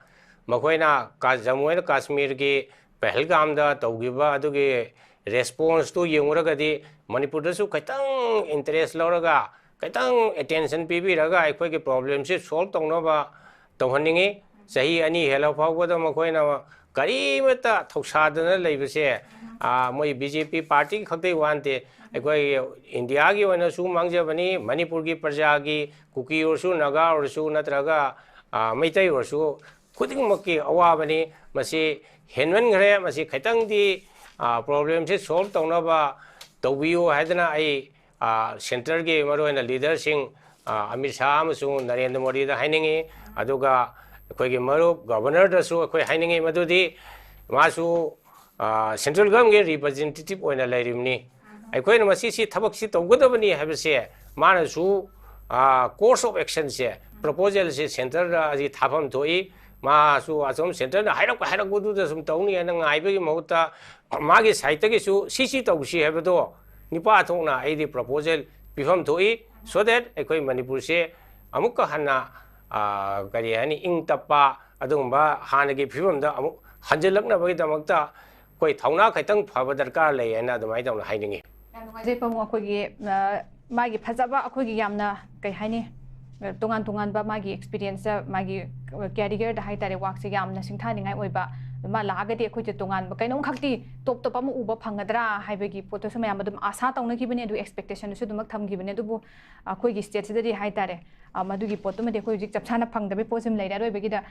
ꯃꯈꯣꯏꯅ ꯀꯥ-, ꯖꯝꯃꯨ ꯑꯦꯟ ꯀꯥꯁꯃꯤꯔꯒꯤ ꯄꯍꯜꯒꯥꯝꯗ ꯇꯧꯈꯤꯕ ꯑꯗꯨꯒꯤ ꯔꯦꯁꯄꯣꯟꯁꯇꯨ ꯌꯦꯡꯉꯨꯔꯒꯗꯤ, ꯃꯅꯤꯄꯨꯔꯗꯁꯨ ꯈꯤꯇꯪ ꯏꯟꯇꯔꯦꯁ ꯂꯧꯔꯒ, ꯈꯤꯇꯪ ꯑꯦꯇꯦꯟꯁꯟ ꯄꯤꯕꯤꯔꯒ ꯑꯩꯈꯣꯏꯒꯤ ꯄ꯭ꯔꯣꯕ꯭ꯂꯦꯝꯁꯤ ꯁꯣꯜꯕ ꯇꯧꯅꯕ ꯇꯧꯍꯟꯅꯤꯡꯉꯤ꯫ ꯆꯍꯤ ꯑꯅꯤ ꯍꯦꯜꯂ ꯐꯥꯎꯕꯗ ꯃꯈꯣꯏꯅ ꯀꯔꯤꯃꯠꯇ ꯊꯧꯁꯥꯗꯅ ꯂꯩꯕꯁꯦ, ꯑꯥ, ꯃꯣꯏ ꯕꯤ ꯖꯦ ꯄꯤ ꯄꯥꯔꯇꯤ ꯈꯛꯇꯒꯤ ꯋꯥ ꯅꯠꯇꯦ, ꯑꯩꯈꯣꯏ ꯏꯟꯗꯤꯌꯥꯒꯤ ꯑꯣꯏꯅꯁꯨ ꯃꯥꯡꯖꯕꯅꯤ, ꯃꯅꯤꯄꯨꯔꯒꯤ ꯄ꯭ꯔꯖꯥꯒꯤ, ꯀꯨꯀꯤ ꯑꯣꯏꯔꯁꯨ, ꯅꯥꯒꯥ ꯑꯣꯏꯔꯁꯨ, ꯅꯠꯇ꯭ꯔꯒ, ꯑꯥ, ꯃꯩꯇꯩ ꯑꯣꯏꯔꯁꯨ, ꯈꯨꯗꯤꯡꯃꯛꯀꯤ ꯑꯋꯥꯕꯅꯤ꯫ ꯃꯁꯤ ꯍꯦꯟꯃꯟꯈ꯭ꯔꯦ꯫ ꯃꯁꯤ ꯈꯤꯇꯪꯗꯤ, ꯑꯥ, ꯄ꯭ꯔꯣꯕ꯭ꯂꯦꯝꯁꯤ ꯁꯣꯜꯕ ꯇꯧꯅꯕ ꯇꯧꯕꯤꯌꯨ ꯍꯥꯏꯗꯅ ꯑꯩ, ꯑꯥ, ꯁꯦꯟꯇꯔꯒꯤ ꯃꯔꯨꯑꯣꯏꯅ ꯂꯤꯗꯔꯁꯤꯡ, ꯑꯥ, ꯑꯃꯤꯠ ꯁꯥꯍ ꯑꯃꯁꯨꯡ ꯅꯔꯦꯟꯗ꯭ꯔ ꯃꯣꯗꯤꯗ ꯍꯥꯏꯅꯤꯡꯉꯤ꯫ ꯑꯗꯨꯒ ꯑꯩꯈꯣꯏꯒꯤ ꯃꯔꯨꯞ ꯒꯕꯔꯅꯔꯗꯁꯨ ꯑꯩꯈꯣꯏ ꯍꯥꯏꯅꯤꯡꯉꯤ, ꯃꯗꯨꯗꯤ ꯃꯥꯁꯨ, ꯑꯥ, ꯁꯦꯟꯇ꯭ꯔꯦꯜ ꯒꯚꯔꯟꯃꯦꯟꯒꯤ ꯔꯤꯄ꯭ꯔꯖꯦꯟꯇꯦꯇꯤꯚ ꯑꯣꯏꯅ ꯂꯩꯔꯤꯕꯅꯤ꯫ ꯑꯩꯈꯣꯏꯅ ꯃꯁꯤꯁꯤ ꯊꯕꯛꯁꯤ ꯇꯧꯒꯗꯕꯅꯤ ꯍꯥꯏꯕꯁꯦ ꯃꯥꯅꯁꯨ, ꯑꯥ, ꯀꯣꯔꯁ ꯑꯣꯐ ꯑꯦꯛꯁꯟꯁꯦ, ꯄ꯭ꯔꯄꯣꯖꯦꯜꯁꯦ ꯁꯦꯟꯇꯔꯗ ꯑꯁꯤ ꯊꯥꯐꯝ ꯊꯣꯛꯏ꯫ ꯃꯥꯁꯨ ꯑꯁꯨꯝ ꯁꯦꯟꯇꯔꯅ ꯍꯥꯏꯔꯛꯄ ꯍꯥꯏꯔꯛꯄꯗꯨꯗ ꯁꯨꯝ ꯇꯧꯅꯤ ꯍꯥꯏꯅ ꯉꯥꯏꯕꯒꯤ ꯃꯍꯨꯠꯇ ꯃꯥꯒꯤ ꯁꯥꯏꯠꯇꯒꯤꯁꯨ ꯁꯤ ꯁꯤ ꯇꯧꯁꯤ ꯍꯥꯏꯕꯗꯣ ꯅꯤꯄꯥ ꯊꯣꯛꯅ ꯑꯩꯗꯤ ꯄ꯭ꯔꯄꯣꯖꯦꯜ ꯄꯤꯐꯝ ꯊꯣꯛꯏ, so that ꯑꯩꯈꯣꯏ ꯃꯅꯤꯄꯨꯔꯁꯦ ꯑꯃꯨꯛꯀ ꯍꯟꯅ, ꯑꯥ, ꯀꯔꯤ ꯍꯥꯏꯅꯤ, ꯏꯪ ꯇꯞꯄ ꯑꯗꯨꯒꯨꯝꯕ ꯍꯥꯟꯅꯒꯤ ꯐꯤꯕꯝꯗ ꯑꯃꯨꯛ ꯍꯟꯖꯤꯜꯂꯛꯅꯕꯒꯤꯗꯃꯛꯇ ꯑꯩꯈꯣꯏ ꯊꯧꯅꯥ ꯈꯤꯇꯪ ꯐꯕ ꯗꯔꯀꯥꯔ ꯂꯩ ꯍꯥꯏꯅ ꯑꯗꯨꯃꯥꯏꯅ ꯇꯧꯅ ꯍꯥꯏꯅꯤꯡꯉꯤ꯫ ꯌꯥꯝ ꯅꯨꯡꯉꯥꯏꯖꯩ ꯄꯥꯕꯨꯡ, ꯑꯩꯈꯣꯏꯒꯤ, ꯑ, ꯃꯥꯒꯤ ꯐꯖꯕ, ꯑꯩꯈꯣꯏꯒꯤ ꯌꯥꯝꯅ, ꯀꯩ ꯍꯥꯏꯅꯤ, ꯑ, ꯇꯣꯉꯥꯟ ꯇꯣꯉꯥꯟꯕ ꯃꯥꯒꯤ ꯑꯦꯛꯁꯄꯤꯔꯤꯌꯦꯟꯁꯇ, ꯃꯥꯒꯤ, ꯑ, ꯀꯦꯔꯤꯌꯔꯗ ꯍꯥꯏꯇꯥꯔꯦ, ꯋꯥꯛꯁꯦ ꯌꯥꯝꯅ ꯁꯤꯡꯊꯥꯅꯤꯡꯉꯥꯏ ꯑꯣꯏꯕ꯫ ꯃꯥ ꯂꯥꯛꯑꯒꯗꯤ ꯑꯩꯈꯣꯏꯁꯦ ꯇꯣꯉꯥꯟꯕ ꯀꯩꯅꯣꯝꯈꯛꯇꯤ ꯇꯣꯞ ꯇꯣꯞꯄ ꯑꯃ ꯎꯕ ꯐꯪꯒꯗ꯭ꯔꯥ ꯍꯥꯏꯕꯒꯤ ꯄꯣꯠꯇꯨꯁꯨ ꯃꯌꯥꯝ ꯑꯗꯨꯝ ꯑꯥꯁꯥ ꯇꯧꯅꯈꯤꯕꯅꯦ, ꯑꯗꯨ ꯑꯦꯛꯁꯄꯦꯛꯇꯦꯁꯟꯗꯨꯁꯨ ꯑꯗꯨꯃꯛ ꯊꯝꯈꯤꯕꯅꯦ꯫ ꯑꯗꯨꯕꯨ ꯑꯩꯈꯣꯏꯒꯤ ꯁ꯭ꯇꯦꯠꯁꯤꯗꯗꯤ ꯍꯥꯏꯇꯥꯔꯦ, ꯑ, ꯃꯗꯨꯒꯤ ꯄꯣꯠꯇꯨꯃꯗꯤ ꯑꯩꯈꯣꯏ ꯍꯧꯖꯤꯛ ꯆꯞ ꯆꯥꯅ ꯐꯪꯗꯕꯒꯤ ꯄꯣꯠꯁꯤꯃ ꯂꯩꯔꯦ꯫ ꯑꯔꯣꯏꯕꯒꯤꯗ